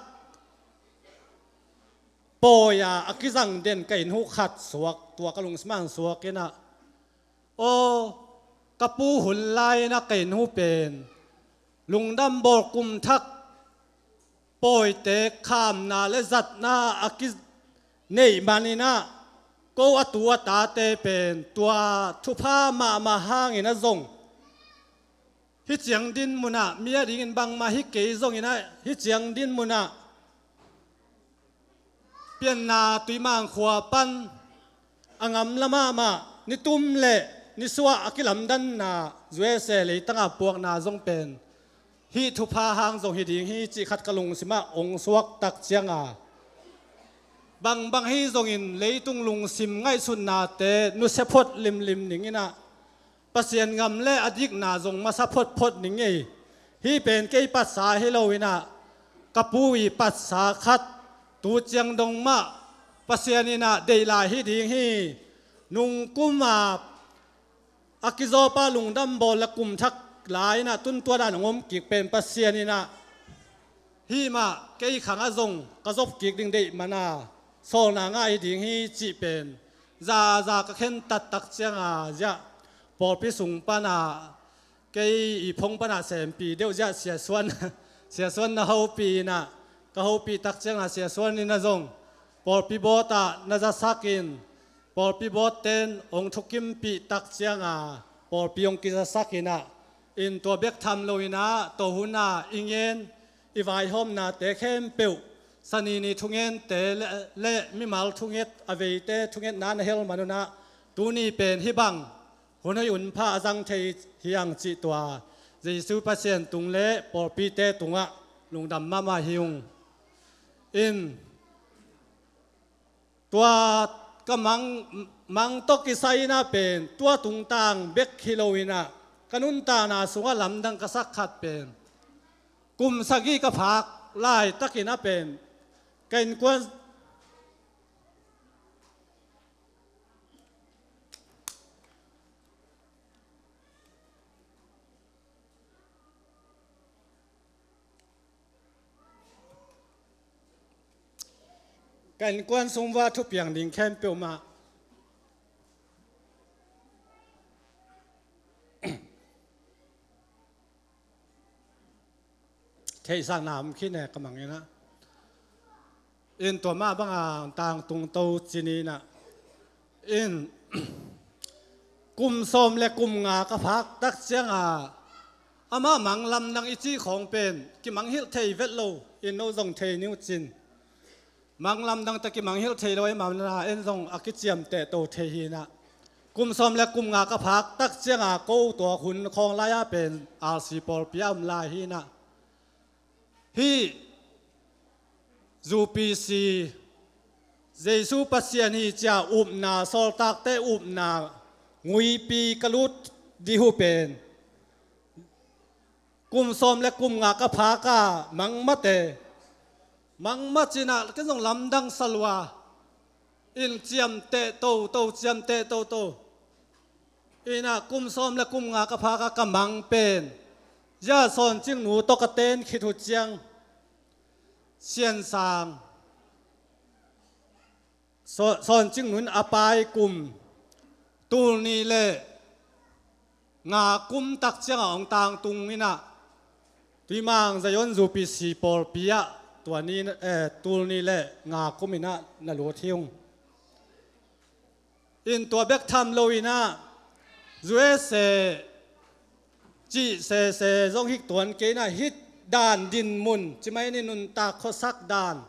pawi-a a kizang den ka inn hu khat suak tua ka lungsimah suak inah aw ka pu hun lai-inah ka inn hu pen lungdam bawl kum thak pawite khamna le zatna a kineih maninah ko a tu a tate pen tua thupha mahmah hangin a zong hih ciang din munah mi a dingin bangmah hi kei zonginah hih ciang din munah Pianna Tuimang khua pan a ngamla mahmah nitum le nisuah a kilamdanna U S A leitanga puakna zong pen hih thupha hang zong hi ding hi cih khat ka lungsimah ong suak tak cianga bangbang hi zongin leitung lungsim ngaihsutnate nusia phot limlim ninginah Pasian ngam le a dikna zong masa photphot ning ei. Hih pen kei patsa hi loinah ka pu i patsa khat tu ciang dong mah Pasian inah deih lai hi ding hi. Nungkuma a kizawpa lungdam bawl le kum thak lai-inah tuntua dan a ngom kik pen Pasian inah hih mah kei khangah zong ka zop kik ding deih mana sawlna ngah hi ding hi cih pen zaza ka khentat tak cianga ziah pawlpi sung pana kei i phone pana sempi deuh ziah Sia Suan Sia Suan na hopih inah ka hopih tak cianga Sia Suan inah zong pawlpi bawtah na zasak in pawlpi bawtten ong thukimpih tak cianga pawlpi ong kizasak inah in tua bek tham loinah tua huna i ngen i vaihawmnate khempeuh sanini thungente le, le mimal thunget a veite thungetna na hel manunah tuni pen hih bang hun hoih hunpha a zang thei hiang cih tua Jesu Pasian tung le pawlpite tungah lungdam mahmah hi ung. In tua ka mang mang tawh kisai inah pen tua tungtang bek hi loinah ka nuntakna sungah lamdang ka sak khat pen kum sagih ka phak laitakin a pen ka innkuan ka innkuan sungvah thupiang ding khempeuh mah theihsakna om khin e ka mang inah in tua mah banga tangtung to cin inah in kum sawm le kum nga ka phak tak cianga amah mang lamdang i cih khawng pen kimang hilh thei vet lo in no zong thei ni uh cin. Mang lamdang ta kimang hilh thei lo ei mamna en zong a kiciamteh to thei hinah kum sawm le kum nga ka phak tak cianga ko tua hun khawng lai-a pen R C pawlpi a om lai hinah hih U P C Jesu Pasian hi cia upna sawltakte upna nguipi ka lut dih uh pen Kum sawm le kum nga ka phak a mangmate, mangma cinah ken zong lamdang salua in ciamteh toto, ciamteh toto. Inah kum sawm le kum nga ka phak a ka mang pen, zia Sawn Cing Nu tawh ka ten khit uh ciang Siansang Sawn, Sawn Cing Nu in a pai kum tul nih le nga kum tak ciangah hong tangtung inah Tuimang Zion Zupisi pawlpi ah tua ni, eh, tul nih le nga kum inah na lut hi ung. In tua bek tham lo inah U S A cih sese zong hik tuan kei inah hih dan din mun, ci mai ni, nuntak khuasak dan,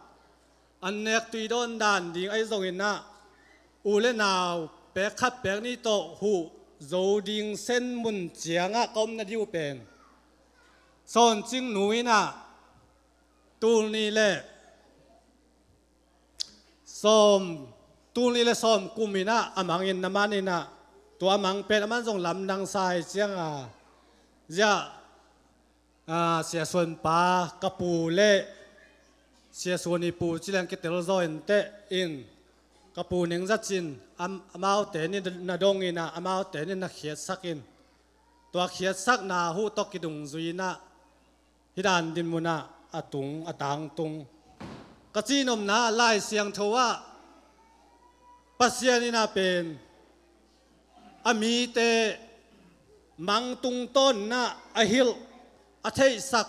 an nek tui dawn dan ding ahi zong inah u le nau pek khat pek nih tawh huh zo ding sen mun ciangah ka omna ding uh pen Sawn Cing Nu inah tul nih le sawm, tul nih le sawm kum inah a mangin na man inah tua a mang pen a man zong lamdang sa hi cianga, zia, ah, Sia Suan pa ka pu le Sia Suan i pu ci leng kitel zaw in teh in ka pu Neng Za Cin, am-, amaute nih na dong inah amaute nih na khiatsak in tua khiatsakna huh tawh kidungzui inah hih dan din munah a tung, a tangtung. Ka cihnopna Lai Siangtho ah Pasian inah pen a mite mang tungtawn inah a hilh, a theihsak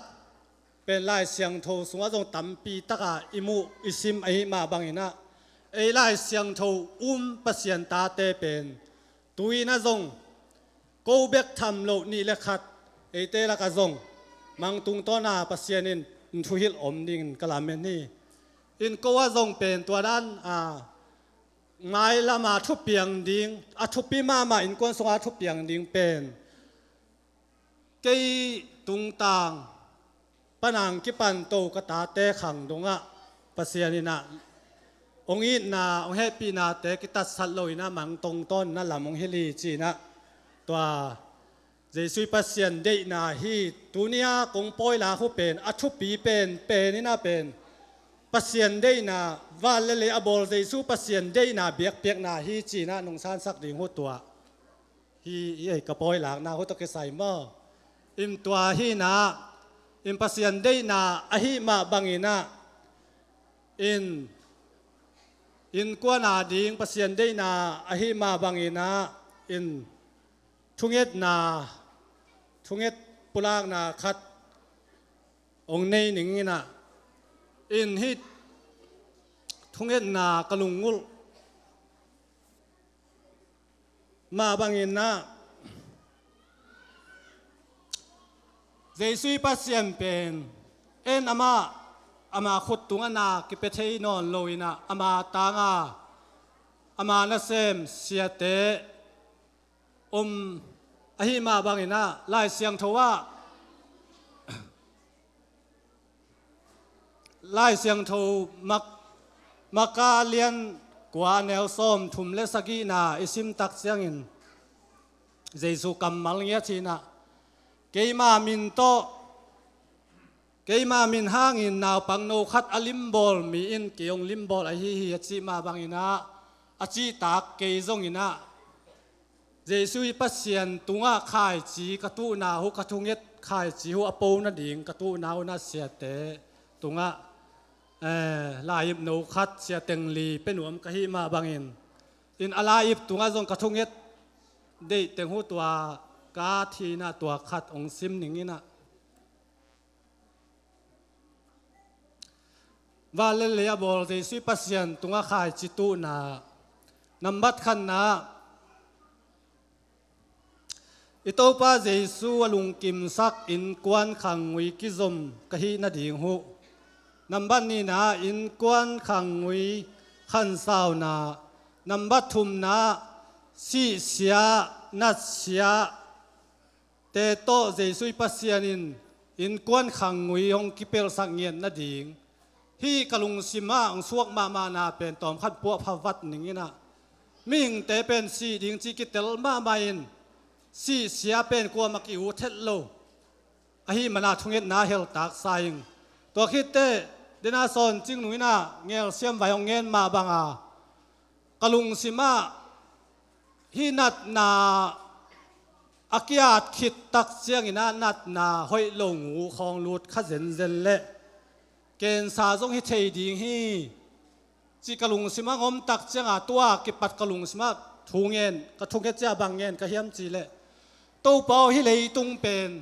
pen Lai Siangtho sungah zong tampi taka i muh, i sim ahi mah bang inah ei Lai Siangtho um Pasian tate pen tu inah zong ko bek tham loh nih le khat eite lakah zong mang tungtawn a Pasian in thuhilh om dingin ka lamen hi. In ko ah zong pen tua dan a mailam a thupiang ding, a thupi mahmah innkuan sungah a thupiang ding pen kei tungtang panang kipan to ka tate khang dongah Pasian inah hong itna, hong hehpihnate kitatsat lo inah mang tungtawn inah lam hong hilh hi ci inah tua Jesuh i Pasian deihna hi. Tuni-a kong pawilak uh pen a thupi pen pen inah pen Pasian deihna, van le lei a bawl Jesuh Pasian deihna biakpiakna hi ci inah nong sansak ding uh tua hi. Hi ei ka pawilakna uh tawh kisai maw? In tua hi inah in Pasian deihna ahi mah bang inah in innkuan a ding Pasian deihna ahi mah bang inah in thungetna, thunget pulakna khat hong nei ning inah in hih thungetna ka lungngulh mah bang inah Jesuh i Pasian pen en amah, ama khut tungah na kipia thei nawn lo inah ama tanga ama nasem siate om ahi mah bang inah Lai Siangtho ah Lai Siangtho Mak-, Maka lian kua neu sawm thum le sagihna i sim tak ciangin Jesuh kammal ngiat hi inah keima min tawh, keima min hangin naupangno khat a limbawl mi in kei hong limbawl ahi hi a cih mah bang inah a cihtak kei zong inah Jesuh i Pasian tungah khaici ka tuhna uh, ka thunget khaici uh a po nading ka tuhna uh inah siate tungah, eh, lai-ipno khat Sia Teng Li pia nuam ka hih mah bangin in a lai-ip tungah zong ka thunget deih teng uh tua ka at hi inah tua khat hong sim ning inah. Van le lei a bawl Jesuh i Pasian tungah khaici tuhna. Nambat khatna, i Topa Jesuh a lungkimsak innkuan khangngui kizom ka hih nading uh. Nambat nihna, innkuan khangngui khansauna. Nambat thumna, sihsia, natsia te tawh Jesuh i Pasian in innkuan khangngui hong kipelsak ngiat nading. Hih ka lungsimah hong suak mahmahna pen tawmkhat puahpha vat ning inah mihingte pen sih ding cih kitel mahmah in sihsia pen kuamah ki-ut het lo. Ahi mana thungetna heltak sa ing. Tua khitte dena Sawn Cing Nu inah ngelsiam vai hong ngen mah banga ka lungsimah hih natna a kiat khit tak cianginah natna hoih lo ngu khawng lut kha zenzen leh kensa zong hi thei ding hi, cih ka lungsimah hong om tak cianga tua kipat ka lungsimah thu ngen, ka thunget cia bang ngen ka hiam cihleh, Topa aw, hih leitung pen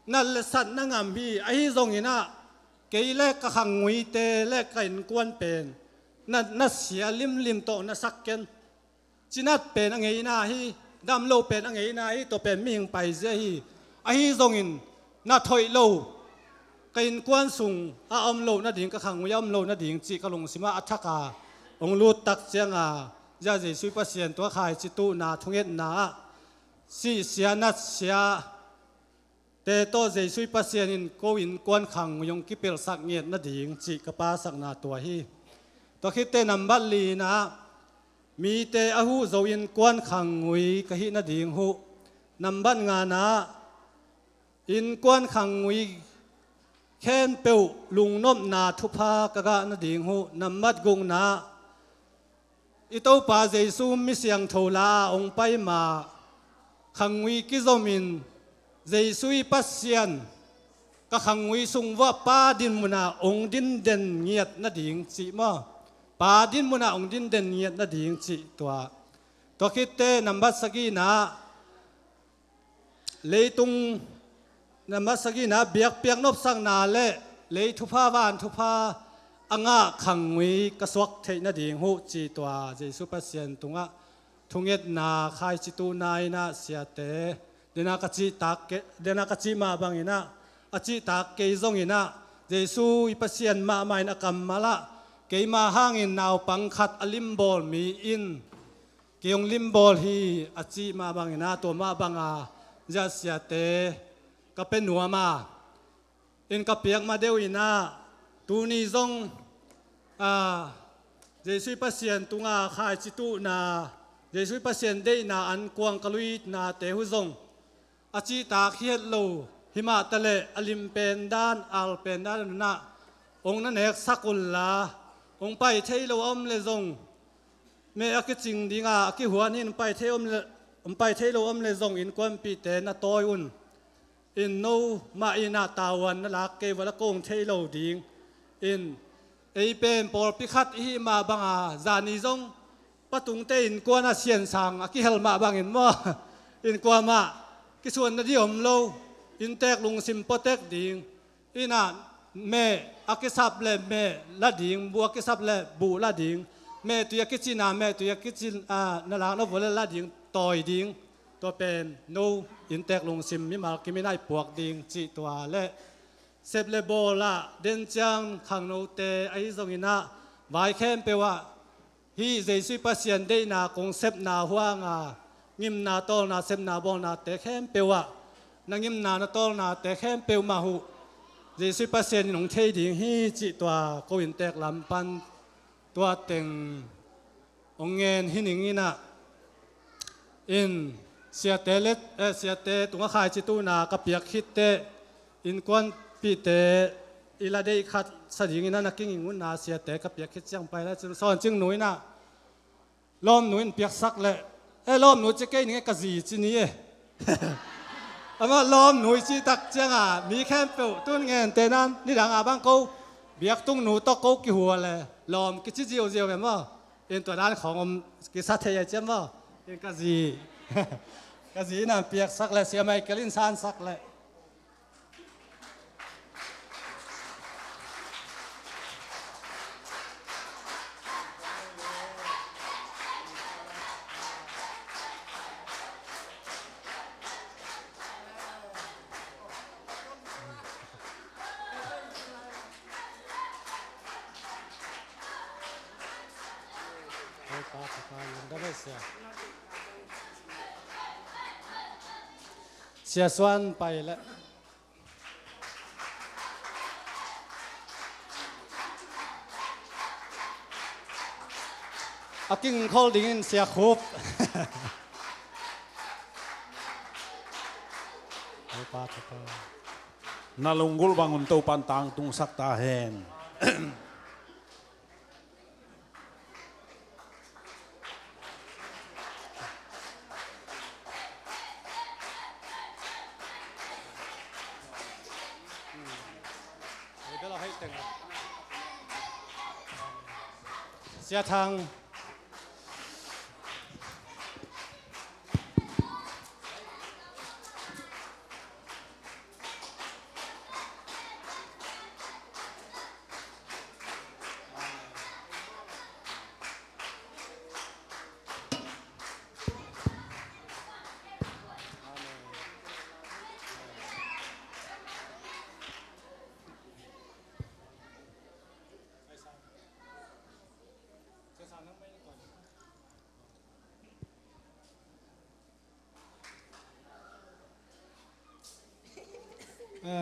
nat le sat na ngam hi, ahi zonginah kei le ka khangngui te le ka innkuan pen na, na sia limlim tawh na sak ken. Cinat pen a ngeina hi, damlo pen a ngeina hi, tua pen mihing paizia hi. Ahi zongin nat hoih lo ka innkuan sung a om loh nading, ka khangngui a om loh nading cih ka lungsimah a thaka hong lut tak cianga, zia Jesuh i Pasian tua khaici tuhna thungetna ah sihsia natsia te tawh Jesuh i Pasian in ko innkuan khangngui hong kipelsak ngiat nading cih ka pasakna tua hi. Tua khitte nambat lina ah mite a huh zo innkuan khangngui ka hih nading huh. Nambat ngana ah innkuan khangngui khempeuh lungnopna thupha ka gah nading huh. Nambat gukna ah i Topa Jesuh mi siangtho la-a hong pai ma khangngui kizomin Jesuh i Pasian ka khangngui sung vuah Pa din munah hong dinden ngiat nading cih maw? Pa din munah hong dinden ngiat nading cih tua. Tua khitte nambat sagina ah leitung nambat sagina biakpiak nopsakna le lei thupha van thupha a ngah khangngui ka suak theih nading huh ci tua Jesuh Pasian tungah thungetna khaici tuhna inah siate dena ka cihtak ke, dena ka cih mah banginah a cihtak kei zonginah Jesuh i Pasian mahmah in a kammal ah keima hangin naupang khat a limbawl mi in kei hong limbawl hi a cih mah bangin ah, tua mah banga zia siate ka pia nuam a, in ka piak ma deuh in ah, tuni zong a, Jesuh i Pasian tunga khaici tuhna, Jesuh i Pasian deihna an kuang ka luitnate uh zong a cihtak hi het lo, himah taleh a lim pen dan, al pen dan in ah hong na neksak unla, hong pai thei lo a om le zong, meh a kicing dinga a kihuan in hong pai thei om le, hong pai thei lo om le zong innkuanpihte na tawi un. In no mah in ah tavuan na lak kei vala kong thei lo ding. In ei pen pawlpi khat i hih mah banga zani zong patungte innkuan a siansang a kihel mah bangin maw, in kuamah kisuan na di om lo. Inntek lungsim pawtek ding. In ah meh a kisap le meh la ding, buh a kisap le buh la ding, meh tui a kicin a meh tui a kicin a na lak na vua le la ding, tawi ding. Tua pen no inntek lungsim mimal kim in ah i puak ding cih tua le sep le bawl ah den ciang khangnote ahi zongin ah vai khempeuh ah hih Jesuh i Pasian deihna kong sepna huanga ngimna tawlna sepna bawlnate khempeuh ah na ngimna na tawlnate khempeuh mah uh Jesuh i Pasian in hong thei ding hi cih tua ko inntek lam pan tua teng hong ngen hi ning in ah, in siate let, eh, siate tungah khaici tuhna ka piak khitteh innkuanpihte i la deih khat sa dingin ah na kinging unna siate ka piak khit ciang pai la cin Sawn Cing Nu in ah lawmnu in piaksak leh, eh, lawmnu ci kei ning e, ka zi ci ni e. Amah lawmnu i cih tak cianga mi khempeuh tun ngente nan nidanga bang ko biaktungnu tawh ko kihua le lawm kici ziauziau ve maw? In tua dan khawng om kisa thei ai ciam maw? In ka zi, ka zi in ah piaksak le, Sia Michael in sansak le. Sia Suan pai le. A kingkhol dingin Sia Khup. Topa, Topa. Na lunggulh bangun Topan tangtungsak ta hen. Sia Thang.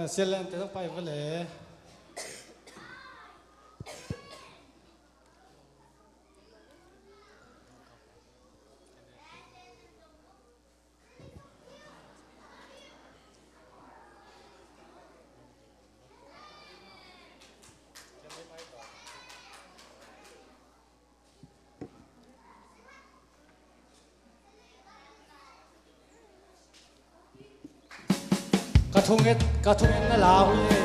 Sialen te zong pai vele. Ka thunget, ka thunget na la uh e,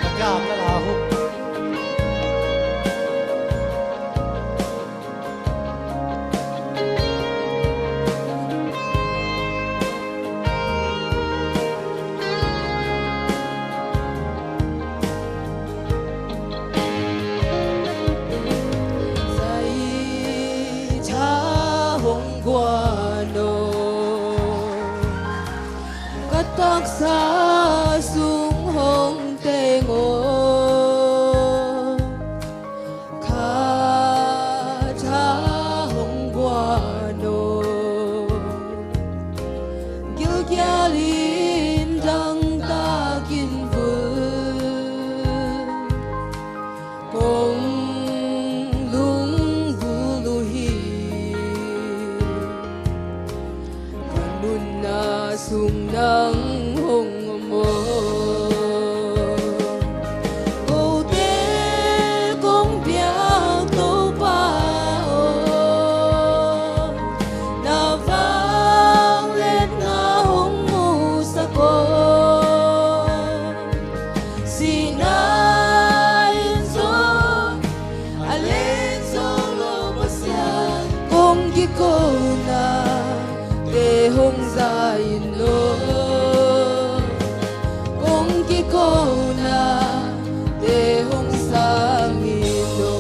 ka kiam na la uh. Zai tha hong guan aw, ka taksa sung hong teng aw. Kha tha hong guan aw, gilkial in dangtak in vul. Kong lungvul uh hi, ka nunna sung nang hong om aw. Kote kong piak Topa aw, na vangliatna hong musak aw. Sihna in zong a len zo lo Pasian, kong kikona te hong za in aw, kong kikona te hong sang in aw.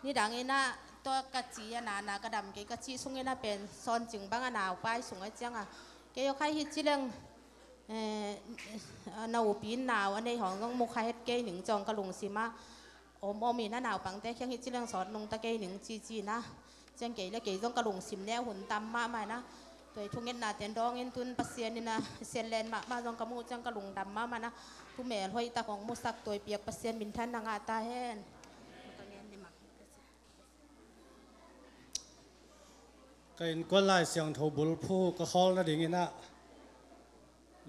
Nidang in ah, tua ka ci a nana ka dam kei ka cih sungin ah pen Sawn Cing bang a naupai sung a ciang a, kei aw khai hi ci leng, eh, a naupi in nau a nei hong zong mu kha het kei ning ci hong ka lungsim a, om om in a naupangte kiang hi ci leng sawt nungta kei ning ci ci in ah, ciang kei le kei zong ka lungsim neu hun tam mahmah in ah, tua i thungetna ten dawng in tun Pasian in ah sian len mahmah zong ka muh ciang ka lungdam mahmah in ah, thu mel hoih tak hong musak tua i piak Pasian minthan na ngah ta hen. Ka innkuan Lai Siangtho bulphuh ka khawl nading in ah,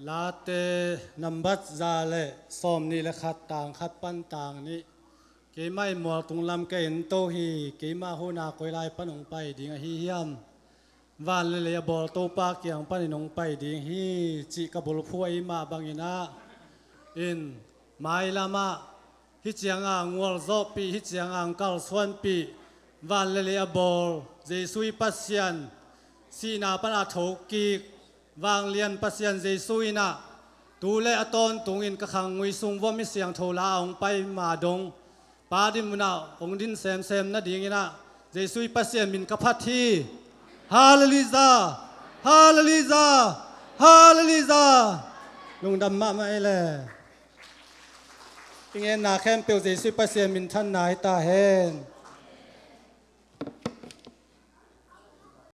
Late nambat za le sawm nih le khat, tang khat pan tang nih. Keimah i mual tung lam ka en to hi, keimah hun a koi lai pan hong pai ding ahi hiam? Van le lei a bawl Topa kiang panin hong pai ding hi, cih ka bulphuh ahih mah bangin ah, in mailam ah hih ciang a ngualzawhpih, hih ciang a kalsuanpih, van le lei a bawl Jesuh i Pasian, sihna pan a thokik, vanglian Pasian Jesuh in ah tu le a tawntung in ka khangngui sung vom i siangtho la a hong pai ma dong, Pa din mun ah hong din semsem nading in ah Jesuh i Pasian min ka phat hi. Halleluijah! Halleluijah! Halleluijah! Lungdam mahmah ei le. I ngenna khempeuh Jesuh i Pasian minthanna hi ta hen.